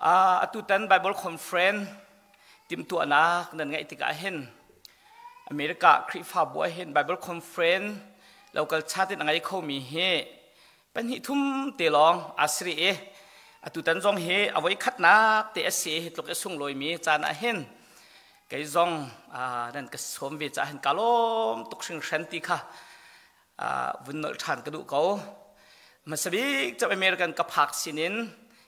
Atutan Bible Conference timhtuahnak nan ngeih tikah hin America Khrihfabu ah hin Bible Conference local chat in a ngei khomi hi pahnih thum te lawng aa si rih i atutan zong hi a voi khatnak te a si hi tluk i sunglawimi caan ah hin kei zong nan ka sawm ve caah hin ka lawm tuk hringhran ti kha vun nolh ṭhan ka duh ko. Hmasa bik cu American ka phak sinin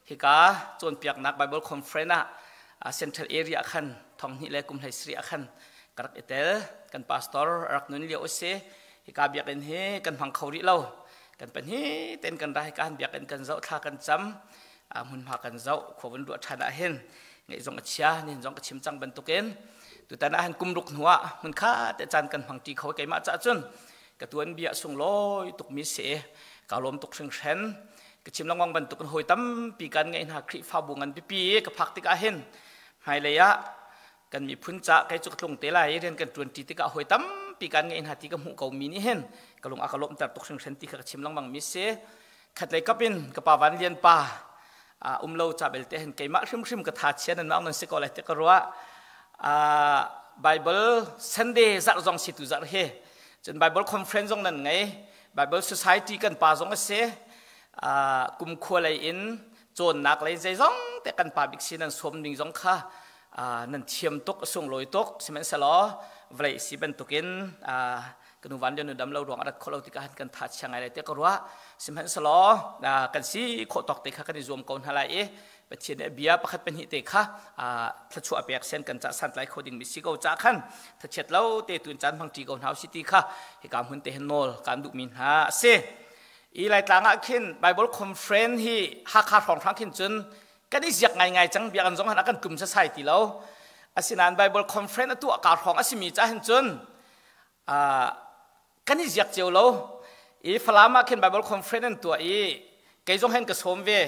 hika cawnpiaknak Bible Conference ah Central Area khan thong hnih le kum hlei sarih ah khan ka rak i tel. Kan pastor a rak nun lio a si. Hika biakinn hi kan hmang kho rih lo. Kan pahnih tein kan ra hika han biakinn kan zoh thla kan cam hmunhma kan zoh khua vun ruah ṭhan ah hin ngeih zong a chia nihin zong ka chim cang bantukin tutan ah hin kum ruk hnu ah hmun kha te caan kan hmang ṭi kho keimah cah cun ka tuan bia sunglawi tukmi si ka lawm tuk hringhren ka chim lengmang bantukin hawi tampi kan ngeih hna Khrihfabu ngan pipi ka phak tikah hin hmailei ah kan miphun ca kei cu ka tlung te lai rian kan ṭuan ṭi tikah hawi tampi kan ngeih hna ti ka hmuh ko mi nih hin ka lung a ka lawmhter tuk hringhren ti kha ka chim lengmang mi si khatlei kap in ka pa Van Lian pa um lo ca belte hin keimah hrimhrim ka tha chia nan mang nan si ko lai ti ka ruah. Bible Sunday zarh zong si tu zarh hi cun Bible conference zong nan ngei, Bible Society kan pa zong a si, kum khua lei in cawnnak lei zeizong te kan pa bik si nan sawm ning zong kha nan thiam tuk, sunglawi tuk. Sihmanhsehlaw vawlei si bantukin ka nu Van Lian nu dam lo ruang a rat khawh lo tikah kan tha chia ngai lai te ka ruah. Sihmanhsehlaw kan si khawh tawk te kha kan i zuam ko hna lai i Pathian nih bia pakhat pahnih te kha thluachuah pek sen kan ca santlai kho ding mi si ko ca khan thachiat lo te tun caan hmang ṭi ko hna si ti kha hika hmun te hin nawl kan duh mi hna a si. I Laitlang ah khin Bible Conference hi Hakha hrawnghrang khin cun kan i ziak ngaingai cang, bia kan zong han a kan tlum sasai ti lo. Asinain Bible Conference a tuah ka hrawng a simi ca hin cun kan i ziak cio lo i Falam ah khin Bible Conference an tuah i kei zong hen ka sawm ve.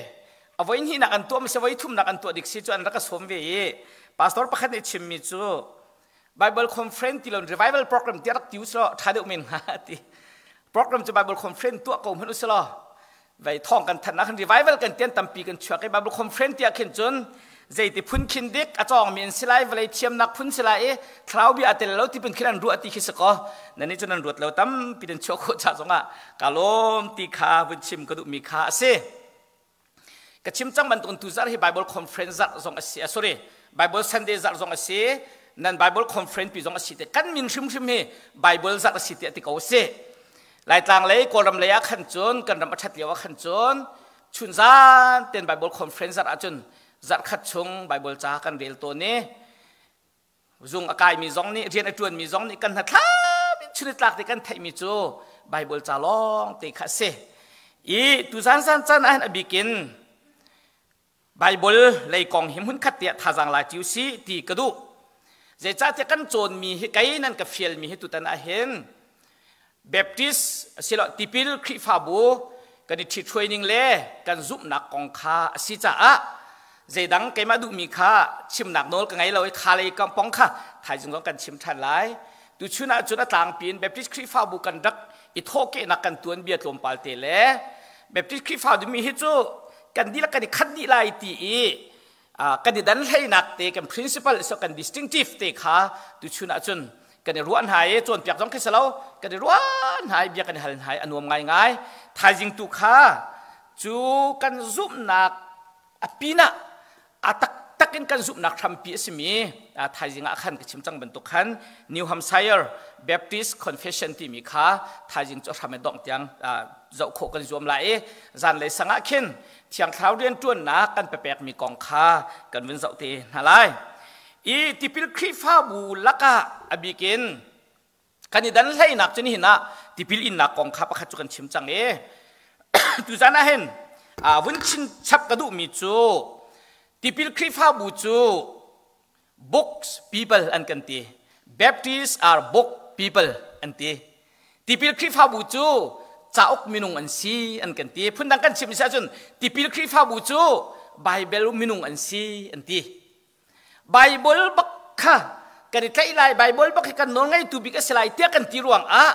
A voi hnih nak an tuah mi si, voi thum nak an tuah dik si cu, an rak ka sawm ve i pastor pakhat nih chimmi cu Bible Conference ti lo revival program ti rak ti uslaw tha deuh men hnga ti. Program cu Bible Conference tuah ko hmanh usilaw vei thong kan thanh ah khan revival kan tian tampi kan chuak i Bible Conference tiah khin cun zeiti phun khin dik a cawng mi an si lai, vawlei thiamnak phun si lai i thlarau bia a tel lo ti phun khin an ruah ti khi si ko. Nan nih cun an ruat lo, tampi nan chuah khawh cha zongah ka lawm ti kha vun chim ka duh mi kha a si. Ka chim cang bantuk tu zarh hi Bible Conference zarh zong a si, sorry, Bible Sunday zarh zong a si, nan Bible Conference pi zong a si te. Kan min hrimhrim hi Bible zarh a si ti ti ko si. Laitlang lei Kawlram lei ah khan cun kan ram a ṭhat lio ah khan cun chunzan ten Bible Conference zarh ahcun zarh khat chung Bible ca kan rel tawn i zung a kaimi zong nih, rian a ṭuanmi zong nih kan hnathlam in chunitlak te kan theihmi cu Bible ca lawng te kha a si. I tuzan zan caan ah hin a bikin Bible lei kong hi hmunkhat tiah thazaang la ṭi usih ti ka duh. Zeicahtiah kan cawnmi hi kei nan ka fialmi hi tutan ah hin Baptist asiloah tipil Khrihfabu kan i ṭhithruai ning le kan zumhnak kong kha a si caah zeidang keimah duhmi kha chimnak nawl ka ngei lo i kha lei pong kha thaizing zong kan chim ṭhan lai. Tuchun ah cun a tlangpi in Baptist Khrihfabu kan rak i thawhkehnak kan tuanbia tlawmpal te le Baptist Khrihfabu mi hi cu kan dihlak kan i khat dih lai ti i kan i dan hleinak te, kan principle so kan distinctive te kha tuchun ah cun kan i ruah hna i cawnpiak zong khi si lo, kan i ruah hna i bia kan i hal hna i a nuam ngaingai. Thaizing tu kha cu kan zumhnak a pinah a taktak in kan zumhnak hrampi a simi thaizing ah khan ka chim cang bantuk khan New Hampshire Baptist Confession timi kha thaizing cu hram in dongh tiang zoh khawh kan zuam lai i zanlei sang ah khin Thiang Thlarau rianṭuannak kan pepekmi kong kha kan vun zoh te hna lai. I tipil Khrihfabu lakah a bikin kan i dan hleinak cu nihin ah tipil innak kong kha pakhat cu kan chim cang i tuzan ah hin vun chin chap ka duhmi cu tipil Khrihfabu cu books people an kan ti. Baptists are book people an ti. Tipil Khrihfabu cu cauk minung an si an kan ti. Phundang kan chim si ahcun tipil Khrihfabu cu Bible minung an si an ti. Bible bak kha kan i tlaih lai, Bible bak hi kan nawl ngeitu bik a si lai tiah kan ti ruang ah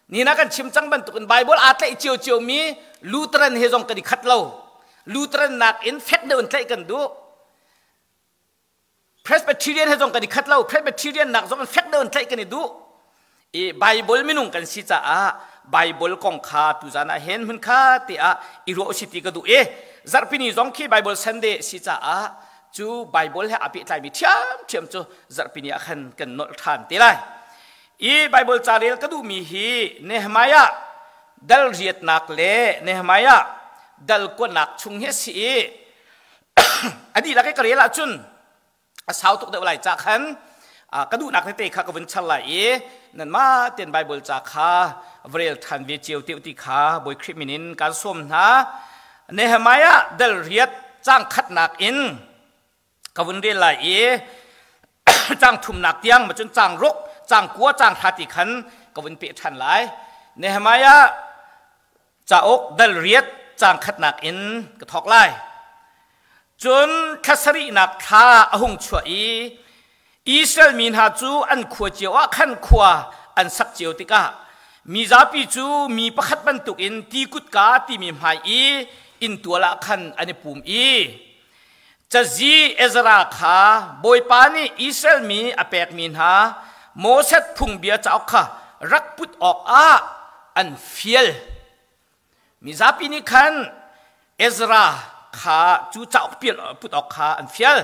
nina kan chim cang bantukin Bible aa tlaih ciocio mi Lutheran he zong kan i khat lo. Lutheran nakin fek deuh in tlaih kan duh. Presbyterian he zong kan i khat lo. Presbyterian nak zong fek deuh in tlaih kan i duh. I Bible minung kan si caah Bible kong kha tuzan ah hin hmun kha te ah i ruah usih ti ka duh i zarhpini zong khi Bible Sunday si caah cu Bible he aa pehtlaimi ṭhiamṭhiam cu zarhpini ah khan kan nolh ṭhan te lai. I Bible ca rel ka duhmi hi Nehemiah dal riatnak le Nehemiah dal kuatnak chung hi a si i a dihlak i ka rel ahcun a sau tuk deuh lai ca khan ka duhnak tete kha ka vun char lai i nanmah ten Bible ca kha va rel ṭhan ve cio te ti kha Bawi Khrih min in kaan sawm hna. Nehemiah dal riat caang khatnak in ka vun rel lai i caang thumnak tiang ma cun caang ruk, caang kua, caang hra ti khan ka vun peh ṭhan lai. Nehemiah Cauk dal riat caang khatnak in ka thawk lai. Cun thla sarihnak thla a hung chuah i Israel mi hna cu an khua cio ah khan khua an sak cio tikah mi zapi cu mi pakhat bantukin ti kutka timi hmai i inntual ah khan an i pum i cazi Ezra kha Bawipa nih Israel mi a pekmi hna Moses phungbia cauk kha rak put awkah an fial. Mizapi nih khan Ezra kha cu cauk put awk kha an fial.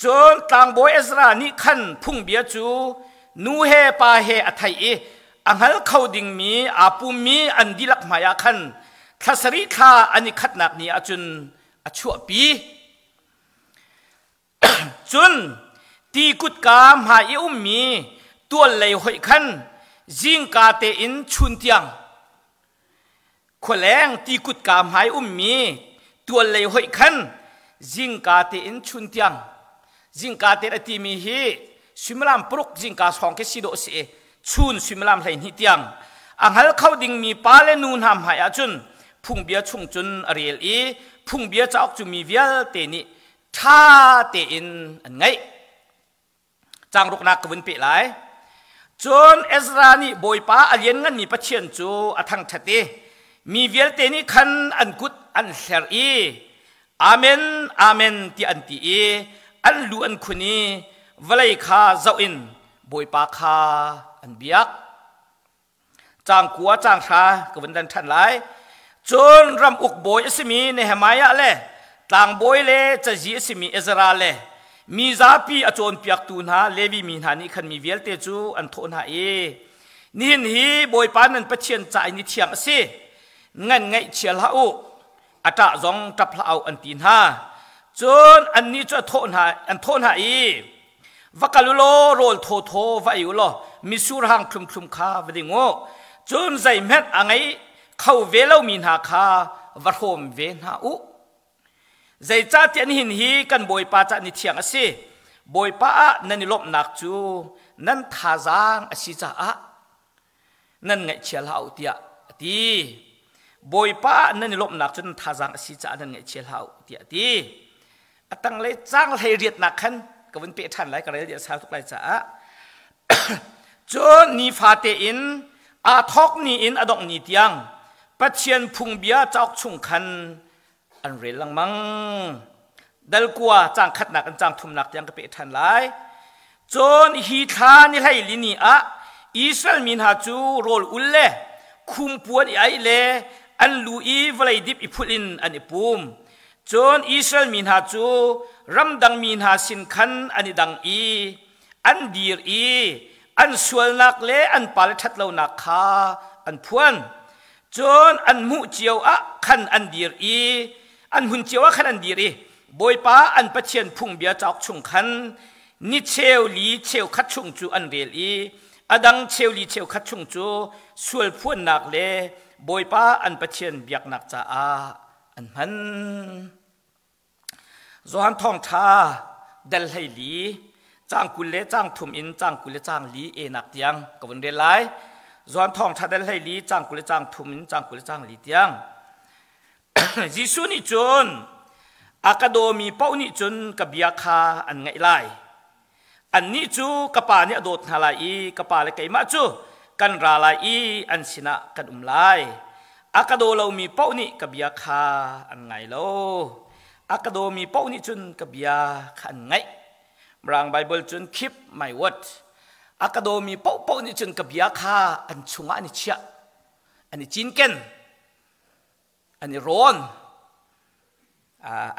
Cun tlangbawi Ezra nih khan phungbia cu nu he pa he a theih i a hngal kho dingmi aa pummi an dihlak hmaiah khan thla sarih thla an i khatnak ni ah cun a chuahpi. Cun ti kutka hmai i ummi tual lei hoih khan zingka tein chun tiang khualeng ti kutka hmai ummi tual lei hoih khan zingka tein chun tiang zingka tein a timi hi suimilam paruk zingka hrawng khi si dawh si i chun suimilam 12 tiang a hngal kho dingmi pa le nu hna hmai ah cun phungbia chung cun a rel i phungbia cauk cu mi vialte nih ṭha tein an ngaih. Caang ruknak ka vun peh lai. Cun Ezra nih Bawipa a liannganmi Pathian cu a thangṭhat i mi vialte nih khan an kut an hler i Amen, Amen tiah an ti i an lu an khun i vawlei kha zoh in Bawipa kha an biak. Caang kua caang hra ka vun dan ṭhan lai. Cun ram uk bawi a simi Nehemiah le tlangbawi le cazi a simi Ezra le mi zapi a cawnpiaktu hna Levi mi hna nih khan mi vialte cu an thawh hna i nihin hi Bawipa nan Pathian ca i ni thiang a si ngan ngaihchia hlah u a ṭah zong ṭap hlah u an ti hna. Cun annih cu a thawh hna, an thawh hna i va kal u law rawl thawthaw va ei u law mitsur hang thlumthlum kha va ding u. Cun zeihmanh a ngei kho ve lomi hna kha va hrawm ve hna u. Zeicahtiah nihin hi kan Bawipa cah ni thiang a si. Bawipa ah nan i lawmhnak cu nan thazaang a si caah nan ngaihchia hlah u tiah a ti. Bawipa ah nan i lawmhnak cu nan thazaang a si caah nan ngaihchia hlah u tiah a ti. A tanglei caang hlei riatnak khan ka vun peh ṭhan lai ka rel dih a sau tuk lai caah. Cun nifate in aa thawk ni in a dongh ni tiang Pathian phungbia cauk chung khan an rel lengmang. Dal kua caang khatnak in caang thumnak tiang ka peh ṭhan lai. Cun hi thla ni hleili ni ah Israel mi hna cu rawl ul le khumpuan i aih le an lu i vawlei dip i phulh in an i pum. Cun Israel mi hna cu ramdang mi hna sin khan an i dang i an dir i an sualnak le an pale ṭhatlonak kha an phuan. Cun an hmuh cio ah khan an dir i an hmun cio ah khan an dir i Bawipa an Pathian phungbia cauk chung khan ni cheu li cheu khat chung cu an rel i a dang cheu li cheu khat chung cu sual phuannak le Bawipa an Pathian biaknak caah an hman. Johan Thawngṭha dal 14 caang 20 le caang thum in caang 20 le caang li enak tiang ka vun rel lai. Johan Thawngṭha dal 14 caang 20 le caang thum in caang 20 le caang li tiang. Jesuh nih cun a ka dawmi paoh nih cun ka bia kha an ngaih lai. Annih cu ka Pa nih a dawt hna lai i ka Pa le keimah cu kan ra lai i an sinah kan um lai. A ka daw lomi paoh nih ka bia kha an ngai lo. A ka dawmi paoh nih cun ka bia kha an ngaih. Mirang Bible cun keep my word. A ka dawmi paohpaoh nih cun ka bia kha an chungah an i chiah, an i cinken, an i rawn,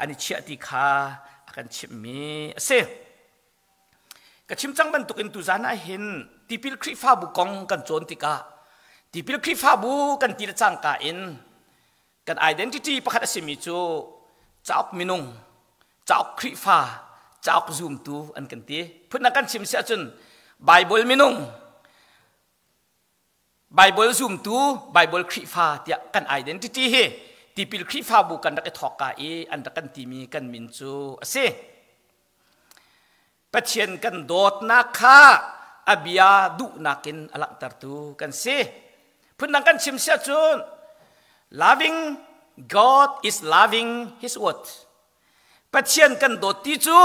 an i chiah ti kha a kan chimhmi a si. Ka chim cang bantukin tuzan ah hin tipil Khrihfabu kong kan cawn tikah tipil Khrihfabu kan ti le cangka in kan identity pakhat a simi cu cauk minung, cauk Khrihfa, cauk zumtu an kan ti. Phundang kan chim si ahcun Bible minung, Bible zumtu, Bible Khrihfa tiah kan identity hi tipil Khrihfabu kan rak i thawkka i an rak kan timi kan min cu a si. Pathian kan dawtnak kha a bia duhnak in a langhtertu kan si. Phundang kan chim si ahcun loving God is loving his word. Pathian kan dawt ti cu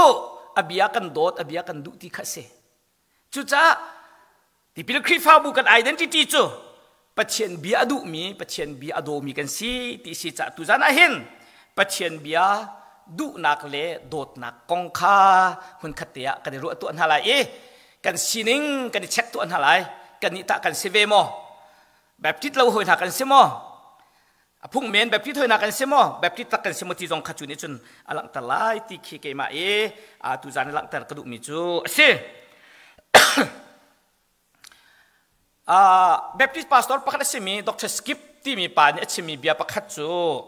a bia kan dawt, a bia kan duh ti kha a si. Cucaah tipil Khrihfabu kan identity cu Pathian bia a duhmi, Pathian bia a dawmi kan si ti si caah tuzan ah hin Pathian bia duhnak le dawtnak kong kha hmunkhat te ah kan i ruah tuah hna lai i kan sining kan i check tuah hna lai. Kannih tah kan si ve maw? Baptist lo hawi hna kan si maw? A phung men Baptist hoi kan si maw? Baptist tak kan si maw ti zong kha cu nih cun a langhter lai ti khi keimah i tuzan i langhter ka duhmi cu a si. Baptist pastor pakhat a simi Dr. Skip timi pa nih a chimmi bia pakhat cu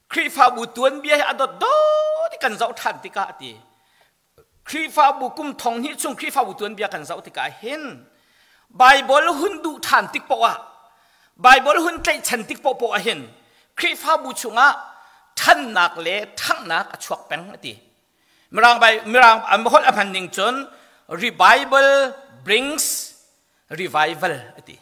Khrihfabu tuanbia hi a dotdot i kan zoh ṭhan tikah a ti. Khrihfabu kum thong hnih chung Khrihfabu tuanbia kan zoh tikah hin Baibal hun duh ṭhan tik poah ah Baibal hun tlaihchan tik poahpoah ah hin Khrihfabu chungah ṭhannak le ṭhanghnak a chuak peng a ti. Mirang Mirang an holh a hman ning cun revival brings revival a ti.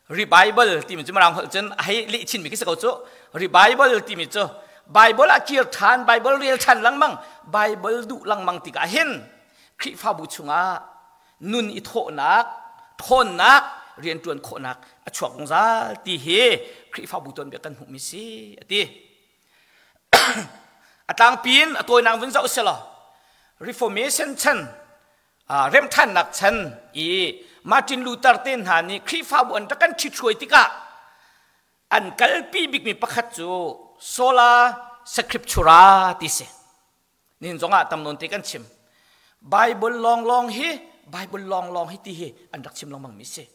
Revival timi cu Mirang holh cun a hei leh chinmi khi si ko cu. Revival timi cu Bible ah kir ṭhan, Bible rel ṭhan lengmang, Bible duh lengmang tikah hin Khrihfabu chungah nun i thawhnak, ṭhawnnak, rianṭuan khawhnak a chuak zungzal ti hi Khrihfabu tuanbia kan hmuhmi si a ti. a tlangpi in a tawinak vun zoh selaw Reformation chan remṭhannak chan i Martin Luther te hna nih Khrihfabu an rak kan ṭhithruai tikah an kalpi bikmi pakhat cu sola scriptura ti si. Nihin zongah tam nawn te kan chim. Bible lawnglawng hi Bible lawnglawng hi ti hi an rak chim lengmang mi si.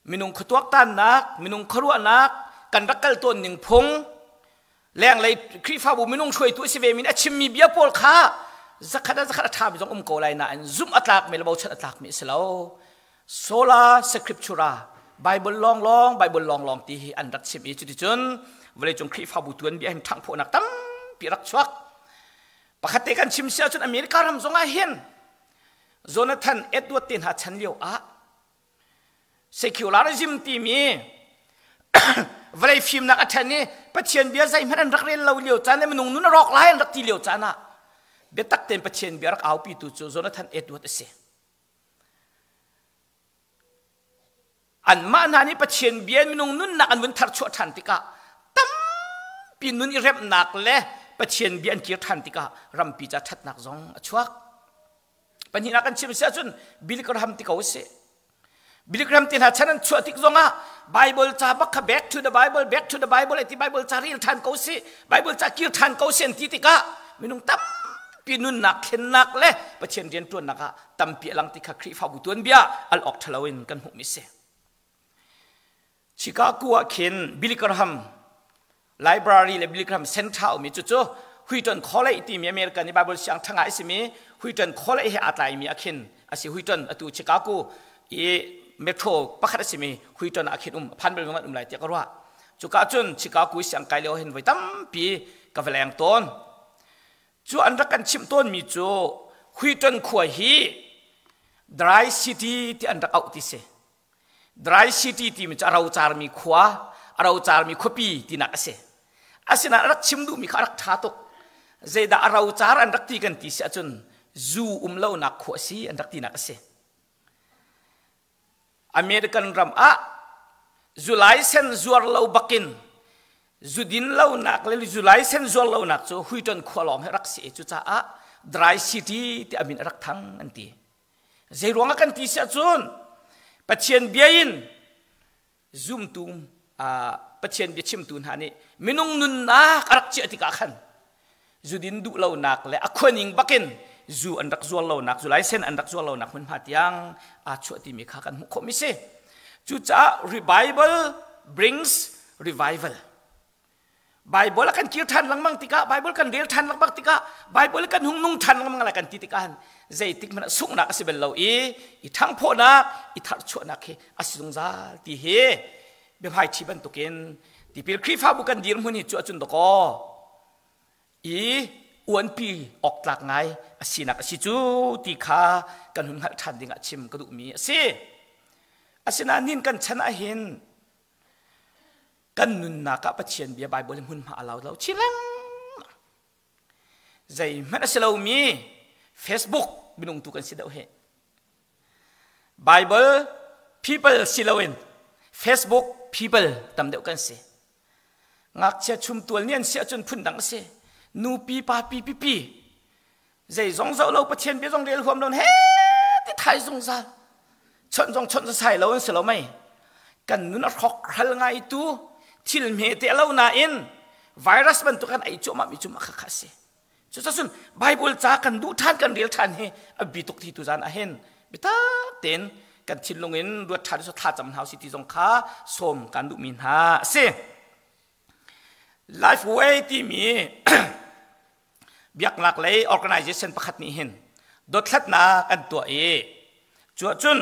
Minung khuatuaktannak, minung khuaruahnak, kan rak kal tawn ning phung, lenglei Khrihfabu minung hruaitu a si ve min a chimmi bia pawl kha zakhat ah zakhat a ṭhami zong um ko lai nain zumh a tlakmi le bochan a tlakmi a si lo. Sola Scriptura, Bible lawnglawng, Bible lawnglawng ti hi an rak chim i cuticun vawleicung Khrihfabu tuanbia hin ṭhanghphawhnak tampi rak chuak. Pakhat te kan chim si ahcun America ram zongah hin Jonathan Edward te hna chan lio ah Secularism timi vawlei fimnak a ṭhen i Pathian bia zeihmanh an rak rel lo lio caan le minung nun a rawk lai an rak ti lio caan ah biatak tein Pathian bia rak aupitu cu Jonathan Edward a si. Anmah hna nih Pathian bia in minung nunnak an vun tharchuah ṭhan tikah tampi nun i remhnak le Pathian bia an kir ṭhan tikah rampi ca ṭhatnak zong a chuak. Pahnihnak kan chim si ahcun Billy Graham ti ko sih. Billy Graham ti hna chan an chuah tik zongah Bible ca bak kha back to the Bible, back to the Bible ti Bible ca rel ṭhan ko sih, Bible ca kir ṭhan ko sih an ti tikah minung tampi nunnak thlennak le Pathian rianṭuannak ah tampi a lang ti kha Khrihfabu tuanbia al awk ṭhalo in kan hmuhmi si. Chicago ah khin Billy Graham Library le Billy Graham Center a ummi cucu Wheaton College timi American i Bible siang ṭha ngai a simi Wheaton College he aa tlaimi ah khin a si. Wheaton atu Chicago i metro pakhat a simi Wheaton ah khin um phan bal um lai tiah ka ruah. Cuka cun Chicago i siang kai lio hin voi tampi ka va leng tawn. Cu an rak kan chimh tawnmi cu Wheaton khua hi Dry City ti an rak auh ti si. Dry City timi cu a rocarmi khua, a rocarmi khuapi tinak a si. Asinain a rak chim duhmi kha a rak ṭha tuk. Zeidah a rocar an rak ti kan ti si ahcun zu um lonak khua a si an rak tinak a si. American ram ah zu license zuar lo bakin Zudin lonak le zu laisen zuar lonak cu Huiton khua lawng hi rak si i cucaah Dry City ti a min a rak thang an ti. Zeiruang ah kan ti si ahcun Pathian bia in zumtu Pathian biachimtu hna nih minung nunnak a rak chiah tikah khan zudin duh lonak le a khuaning bakin zu an rak zuar lonak zu laisen an rak zuar lonak hmunhma tiang aa chuah timi kha kan hmuh khawhmi si. Cucaah revival brings revival. Bible a kan kir ṭhan lengmang tikah Bible kan rel ṭhan lengmang tikah Bible kan hung nung ṭhan lengmang lai kan ti tikah zeitik hmanh ah sunghnak a si bal lo i i ṭhangphawhnak i tharchuahnak hi a si zungzal ti hi biahmai ṭhi bantukin tipil Khrihfabu kan dirhmun hi cu ahcun dakaw i uanpi awktlak ngai a sinak a si cu ti kha kan hun hngalh ṭhan dingah chim ka duhmi a si. Asinain nin kan chan ahhin kan nunnak ah Pathian bia Bible hi hmunhma a lau lo chin lengmang. Zeihmanh a si lomi Facebook minung tu kan si deuh hi. Bible people si loin Facebook people tam deuh kan si. Ngakchia chumtual nih an si ahcun phundang a si. Nupi pa pi pipi zeizong zoh lo Pathian bia zong rel huam lo he ti thai zungzal. Chawnh zong chawnh sai lo an si lo mei. Kan nun a hrawk hral ngai tu thil hme te lo nain virus bantuk kan ei cuahmah mi cu mah kha kha a si. Cucacun Bible ca kan duh ṭhan kan rel ṭhan hi a bi tuk ti tu zan ah hin biatak tein kan thinlung in ruat ṭhan so thlacam hna si ti zong kha sawm kan duhmi hna a si. Lifeway timi biaknak lei organization pakhat nih hin dothlatnak an tuah i cuahcun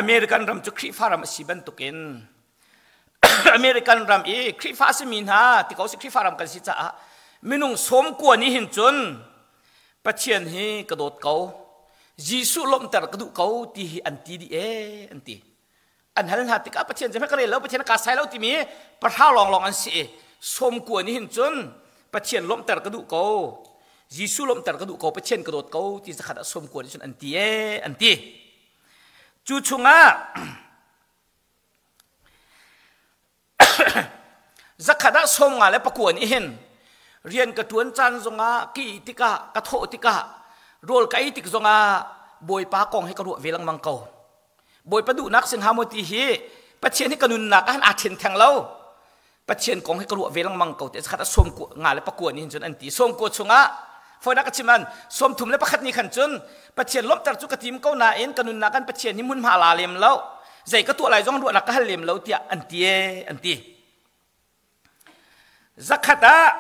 American ram cu Khrihfa ram a si bantukin American ram i Khrihfa a simi hna ti ko si Khrihfa ram kan si caah minung sawm kua nih hin cun Pathian hi ka dawt ko Jesuh lawmhter ka duh ko ti hi an ti dih ee an ti an hal hna tikah Pathian cu ka rel lo Pathian ka sai lo timi pahra lawnglawng an si i sawm kua nih hin cun Pathian lawmhter ka duh ko Jesuh lawmhter ka duh ko Pathian ka dawt ko ti zakhat ah sawm kua nih cun an ti ee an ti cu chungah zakhat ah sawm nga le pakua nih hin rian ka ṭuan caan zongah ki tikah ka thawh tikah rawl ka ei tik zongah Bawipa kong hi ka ruah ve lengmang ko Bawipa duhnak sing ha maw ti hi Pathian hi ka nunnak ah aa ṭhen theng lo Pathian kong hi ka ruah ve lengmang ko te khat a sawm nga le pakua nih cun an ti sawm kua chungah foinak ka chim an sawm thum le pakhat nih khan cun Pathian lawmhter cu ka tim ko nain ka nunnak kan Pathian hi hmunhma la lem lo zei ka tuah lai zong ruahnak ka hal lem lo tiah an ti an ti Zakhat ah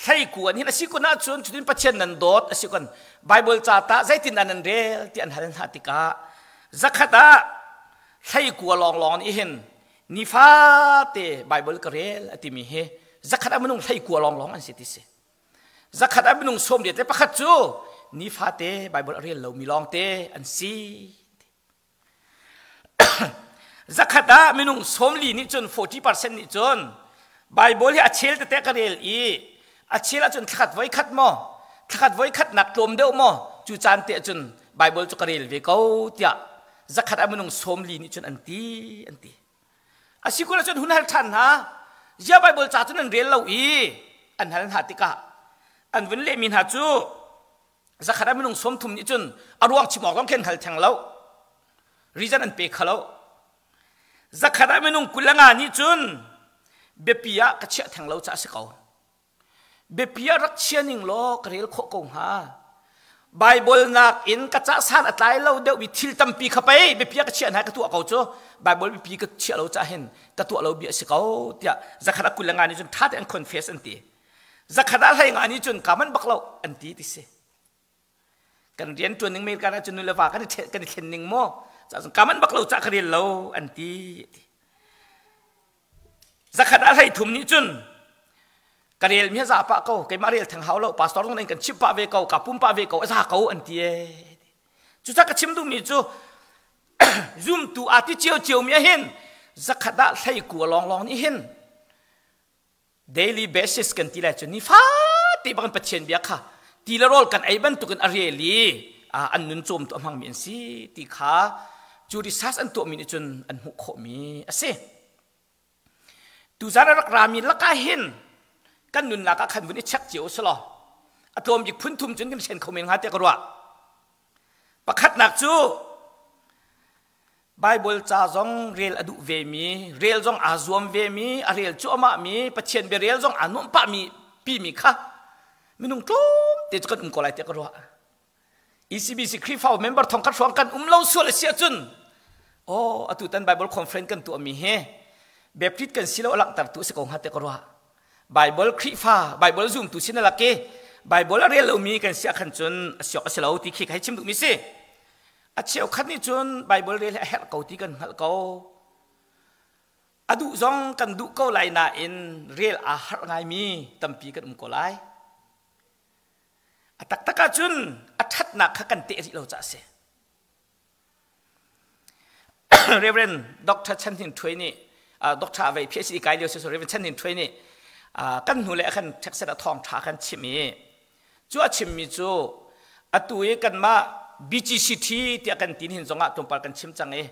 hleikuan hin a si kun ahcun cutin Pathian nan dawt a si kun Bible ca tah zeitin dah nan rel ti an hal hna tikah zakhat ah hleikua lawnglawng nih hin nifate Bible ka rel a timi hi zakhat ah minung hleikua lawnglawng an si ti si. Zakhat ah minung 81 le pakhat cu nifate Bible a rel lomi lawngte an si. Zakhat ah minung 40 nih cun 40% nih cun Bible hi a chel tete ka rel i a chel ahcun thlakhat voi khat maw thlakhat voi khat nak tlawm deuh maw cu caan te ahcun Bible cu ka rel ve ko tiah zakhat ah minung 40 nih cun an ti an ti. A si kul ahcun hun hal ṭhan hna zia Bible ca cun an rel lo i an hal hna tikah an vun lehmi hna cu zakhat ah minung 30 nih cun a ruang chim awk zong khin hal theng lo reason an pe kha lo zakhat ah minung 25 nih cun biapi ah ka chiah theng lo ca a si ko biapi ah rak chia ning law ka rel khawh ko hnga Bible nak in ka cah san a tlai lo deuh mi thil tampi kha pei biapi ah ka chiah hna ka tuah ko cu Bible biapi ka chiah lo cah hin ka tuah lo bia a si ko tiah zakhat ah 25 nih cun tha te an confess an ti zakhat ah hlei nga nih cun ka manh bak lo an ti ti si kan rian tuan ning American ah cun nu le va kan i kan i thlen ning maw cun ka manh bak lo ca ka rel lo an ti zakhat ah hlei thum nih cun ka rel mi za pah ko keimah rel theng hau lo pastor zong kan chim pah ve ko ka pum pah ve ko a za ko an ti e cuca ka chim duhmi cu zumtu aa ti cio cio mi hin zakhat ah hlei kua lawng lawng nih hin daily basis kan ti lai cu nifate bang Pathian bia kha ti le rawl kan ei bantukin a rel i an nun cawm tu a hmangmi an si ti kha cu research an tuahmi nih cun an hmuh khawhmi a si. Tuzan a rak rami lakah hin kan nunnak ah khan vun i check cio usih law a tlawm bik phun thum cun kan hren kho men hnga tiah ka ruah. Pakhatnak cu Bible ca zong rel a duh vemi, rel zong aa zuam vemi, a rel cuahmah mi, Pathian bia rel zong aa nuamh pahmi pimi kha minung tlawmte cu kan um ko lai tiah ka ruah. ECBC Khrihfa member thong khat hrawng kan um lo sual a si ahcun oh atu tan Bible conference kan tuahmi hi Baptist kan si lo a langhtertu a si ko hnga tiah ka ruah. Bible Khrihfa, Bible zumtu sin a lak i Bible a rel lomi kan si ahkhan cun a siok a si lo ti khi ka hei chim duhmi si. A cheukhat nih cun Bible rel hi a herh ko ti kan hngalh ko. A duh zong kan duh ko lai nain rel aa harh ngaimi tampi kan um ko lai. A taktak ahcun a ṭhatnak kha kan teh rih lo caah a si. Reverend Dr. Chan Hnin Htwe nih Dr. Avei PhD kai lio si Reverend Chan Hnin Htwe nih kan hnu le kan Texas a thawng ṭha kan chim i cu a chimmi cu atu i kanmah BGCT tiah kan tin hin zongah tlawmpal kan chim cang i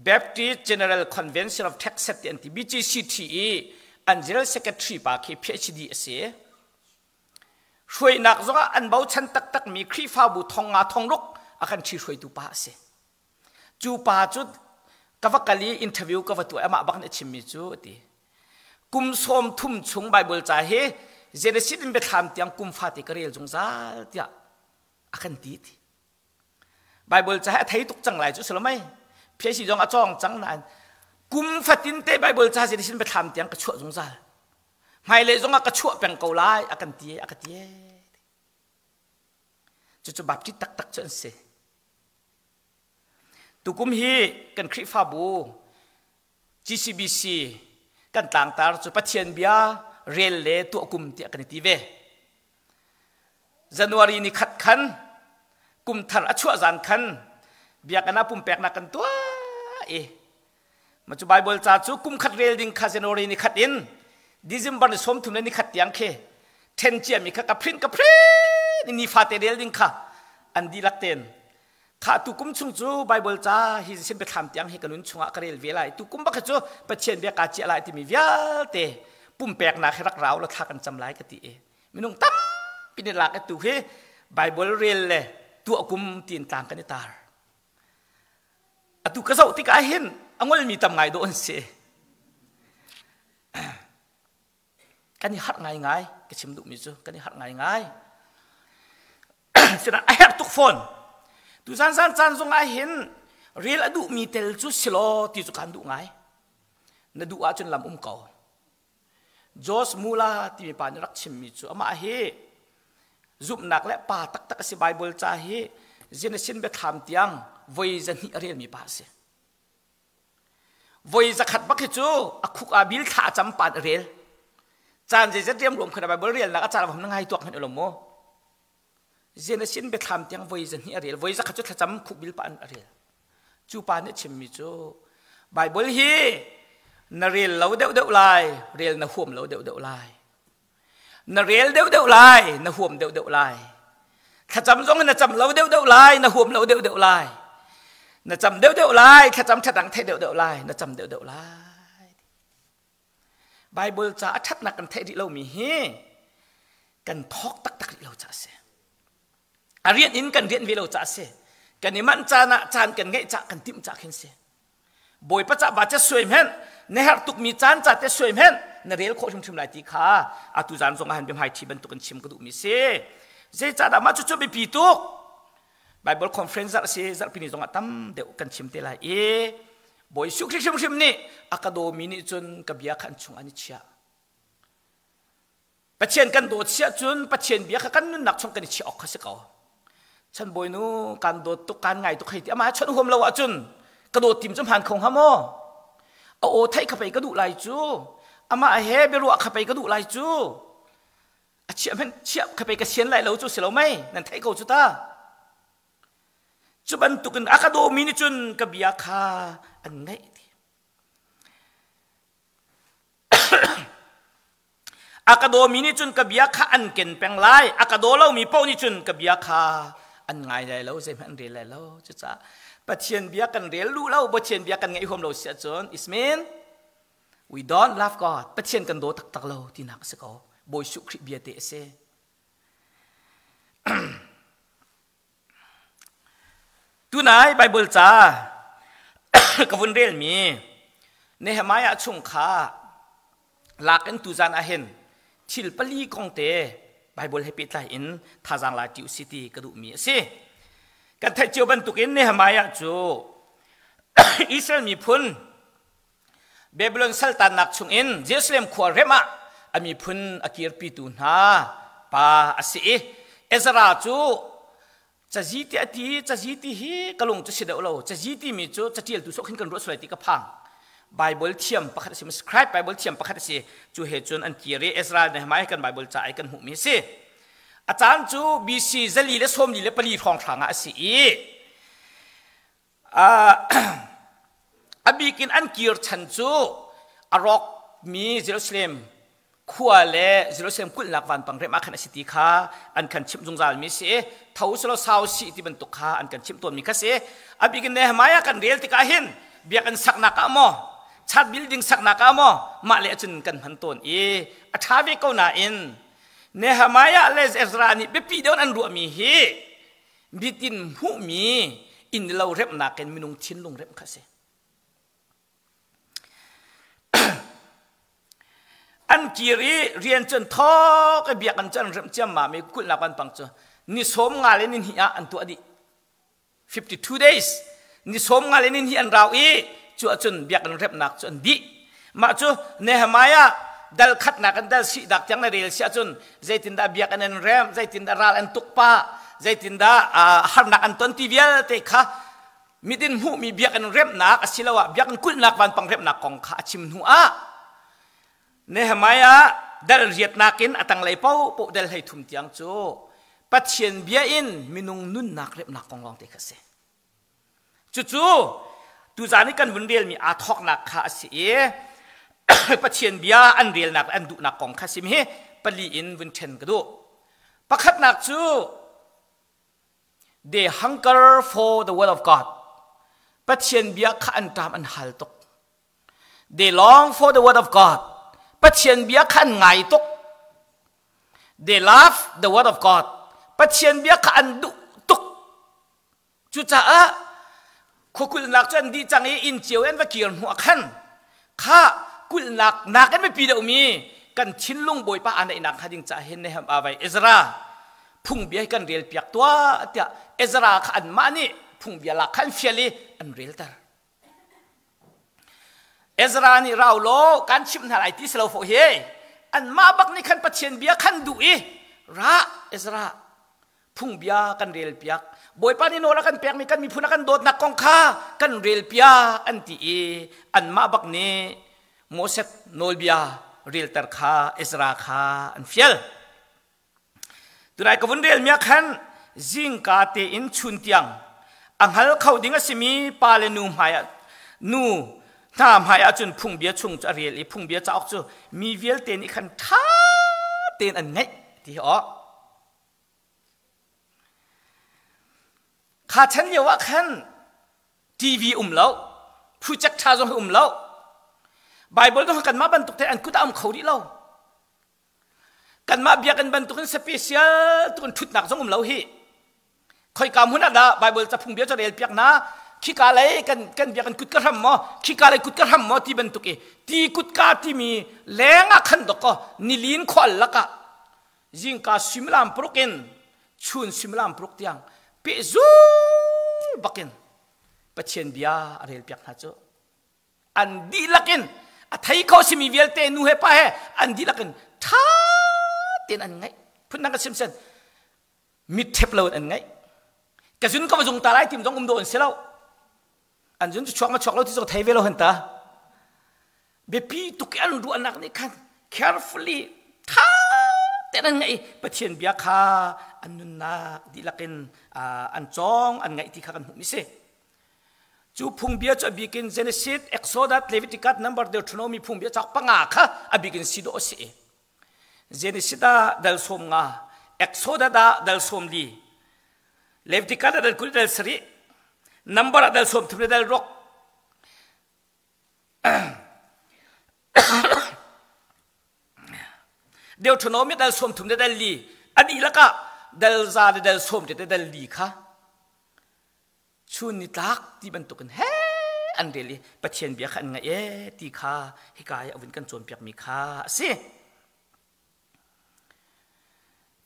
Baptist General Convention of Texas ti an ti BGCT i an General Secretary pa khi PhD a si. Hruainak zongah an bochan taktakmi Khrihfabu thong nga thong ruk a kan ṭhi hruaitu pa a si. Cu pa cu ka va kal i interview ka va tuah amah bak nih a chimmi cu a ti. Kum 30 chung Bible ca hi Genesis in biathlam tiang kum fate ka rel zungzal tiah a kan ti ti. Bible ca hi a thei tuk cang lai cu si lo mei. PhD zong a cawng cang nain kum fatin te Bible ca Genesis in biathlam tiang ka chuah zungzal. Hmailei zong ah ka chuah peng ko lai a kan ti a ka ti. Cucu Baptist taktak cu an si. Tukum hi kan Khrihfabu GCBC kan tlangtar cu Pathian bia rel le tuah kum tiah kan i ti ve. January ni khat khan kum thar a chuah zan khan biakinn ah pumpeknak kan tuah i Ma cu Bible ca cu kum khat rel ding kha January ni khat in December ni 30 le ni khat tiang khi then ciami kha ka print ka print ni fate rel ding kha an dihlak ten kha tu kum chung cu Bible ca hi sin biathlam tiang hi ka nun chungah ka rel ve lai tu kum bak cu Pathian bia ka chiah lai timi vialte pumpeknak hi rak rau la thla kan cam lai ka ti i minung tampi nih lak tu hi Bible rel le tuah kum tiin tlang kan i tar Atu ka zoh tikah hin a ngolmi tam ngai dawh an si. Kan i harh ngaingai, ka chim duhmi cu kan i harh ngaingai. Sinain a herh tuk fawn. Tu zan zan caan zong ah hin rel a duhmi tel cu silaw ti cu kaan duh ngai. Na duh ahcun lam um ko. George Muller timi pa nih rak chimmi cu amah hi zumhnak le pa taktak a si Bible ca hi Genesis biathlam tiang voi zahnih a relmi pa a si. Voi zakhat bak hi cu a khuk ah bil thla a cam pan a rel. Caan zeizat riamruam khan Bible relnak a caan na ngai tuak hmanh lo maw? Genesis biathlam tiang voi zahnih a rel. Voi zakhat cu thlacam khuk bil pa an a rel. Cu pa nih a chimmi cu Bible hi na rel lo deuhdeuh lai, rel na huam lo deuhdeuh lai. Na rel deuhdeuh lai, na huam deuhdeuh lai. Thlacam zong na cam lo deuhdeuh lai, na huam lo deuhdeuh lai. Na cam deuhdeuh lai, thlacam ṭhatang theih deuhdeuh lai, na cam deuhdeuh lai. Bible ca a ṭhatnak kan theih rih lomi hi kan thawk taktak rih lo ca a si. A rian in kan rian ve lo ca a si. Kan i manh caan ah caan kan ngeih cah kan timh cah khin si. Bawipa ca ba ca suai hmenh na herh tukmi caan ca te suai hmenh na rel khawh hrimhrim lai ti kha atu zan zong ah han biahmai ṭhi bantuk in chim ka duhmi si. Zeicahdah mah cucu biapi tuk. Bible conference zarh si zarhpi ni zong ah tam deuh kan chim te lai i Bawi Jesuh Khrih hrimhrim nih a ka dawmi nih cun ka bia kha an chung an i chiah. Pathian kan dawt siah cun Pathian bia kha kan nunnak chung kan i chiah awk kha si ko. Chan bawinu kan dawt tuk kan ngai tuk hei ti amah chon huam lo ahcun ka dawt tim cu hmaan kho hnga maw? A aw theih kha pei ka duh lai cu. Amah he biaruah kha pei ka duh lai cu. A chiah hmanh chiah kha pei ka sian lai lo cu si lo mei nan theih ko cu ta. Cu bantukin a ka dawmi nih cun ka bia kha an ngaih ti. A ka dawmi nih cun ka bia kha an ken peng lai. A ka daw lomi paoh nih cun ka bia kha an ngai lai lo, zeihmanh an rel lai lo. Cucaah Pathian bia kan rel duh lo, Pathian bia kan ngaih huam lo si ahcun Ismin. We don't love God. Pathian kan daw taktak lo tinak a si ko. Bawi Jesuh Khrih bia te a si. Tunai Bible ca ka vun relmi Nehemiah chung kha lak in tuzan ah hin thil pali kong te Bible he pehtlai in thazaang la ṭi usih ti ka duhmi a si. Kan theih cio bantukin Nehemiah cu Israel miphun Babylon saltannak chungin Jerusalem khua rem ah a miphun a kirpitu hna pa a si i Ezra cu cazi ti a ti cazi ti hi ka lung cu si deuh lo cazi timi cu catialtu sawh khin kan ruah sual ti ka phang Bible thiam pakhat a si scribe Bible thiam pakhat a si cu he cun an kir i Ezra Nehemiah kan Bible ca ai kan hmuhmi a si a caan cu BC zali le sawmli le pali hrawnghrang ah a si i A bik in an kir chan cu a rawkmi Jerusalem khua le Jerusalem kulhnak vanpang rem ah khan a si ti kha an kan chimh zungzalmi si i tho selaw sau si ti bantuk kha an kan chimh tawnmi kha si. A bik in Nehemiah kan rel tikah hin biakinn saknak ah maw church building saknak ah maw mah le cun kan hman tawn i a ṭha ve ko nain Nehemiah le Ezra nih biapi deuh an ruahmi hi mitin hmuhmi inn lo remnak in minung thinlung remh kha a si. an kir i rian cun thawk i biakinn cu an remh ciammam i kulhnak vanpang cu ni sawm nga le ni hnih ah an tuah dih 52 days ni sawm nga le ni hnih an rau i cu ahcun biakinn remhnak cu an dih Mah cu Nehemiah dal khatnak in dal sihdak tiang na rel si ahcun zeitindah biakinn an rem, zeitindah ral an tuk pah, zeitindah harnak an ton ti vialte kha midin hmuhmi biakinn remnak asiloah biakinn kulhnak vanpang remnak kong kha a chim hnu ah Nehemiah dal riatnak in a tanglei paohpaoh dal hlei thum tiang cu Pathian bia in minung nunnak remnak kong lawng te kha a si. Cucu tuzaan i kan vun relmi aa thawknak kha a si i Pathian bia an relnak le an duhnak kong kha sim hi pali in vun ṭhen ka duh. Pakhatnak cu they hunger for the word of God. Pathian bia kha an ṭam an hal tuk. They long for the word of God. Pathian bia kha an ngai tuk. They love the word of God. Pathian bia kha an duh tuk. Cucaah khuakulhnak cu an dih cang i inn cio an va kir hnu ah khan kha kulhnak nakin biapi deuhmi kan thinlung Bawipa aa naihnak hnga ding caah hin Nehemiah vai Ezra phungbia hi kan rel piak tuah tiah Ezra kha anmah nih phungbia lak kha an fial i an relter. Ezra nih rau law kan chimh hna lai ti si lo fawh hi anmah bak nih khan Pathian bia khan duh i ra Ezra phungbia kan rel piak Bawipa nih nawl a kan pekmi kan miphun a kan dawtnak kong kha kan rel piak an ti i anmah bak nih Moses nawlbia relter kha Ezra kha an fial. Tunai ka vun rel mi ah khan zingka tein chun tiang a hngal kho ding a simi pa le nu hmai ah nu hna hmai ah cun phungbia chung cu a rel i phungbia cauk cu mi vialte nih khan ṭha tein an ngaih ti hi aw. Kha chan lio ah khan TV um lo, project ṭha zong hi um lo. Bible zong kanmah bantuk te an kut ah um kho rih lo. Kanmah biakinn bantukin special tukin ṭhutnak zong um lo hi. Khoika hmun ah dah Bible ca phungbia ca rel piak na khika lei kan kan biakinn kut ka hram maw khika lei kut ka hram maw ti bantuk i ti kutka timi leng ah khan dok ko nilin khual lakah zingka suimilam paruk in chun suimilam paruk tiang pehzul bakin Pathian bia a rel piak hna cu an dihlak in a thei kho simi vialte nu he pa he an dihlak in ṭha tein an ngaih phundang ka sim sen mit ṭhep lo in an ngaih ka zun ka va zung ta lai tim zong um dawh an si lo an zun cu chuak ma chuak lo ti zong thei ve lo han ta biapi tuk i an ruahnak nih khan carefully tha tein an ngaih Pathian bia kha an nunnak dihlak in an cawng an ngaih ti kha kan hmuhmi si cu phungbia cu a bik in Genesis, Exodus, Leviticus, Number, Deuteronomy phungbia cauk panga kha a bik in si dawh a si Genesis ah dal sawm nga Exodus ah dal sawm li Leviticus ah dal 20 dal sarih Number ah dal sawm thum le dal ruk. Deuteronomy dal 30 le dal li a dihlak ah dal za le dal sawm te dal li kha chun ni tlak ti bantukin he an rel i Pathian bia kha an ngaih e ti kha hika i a vun kan cawnpiakmi kha a si.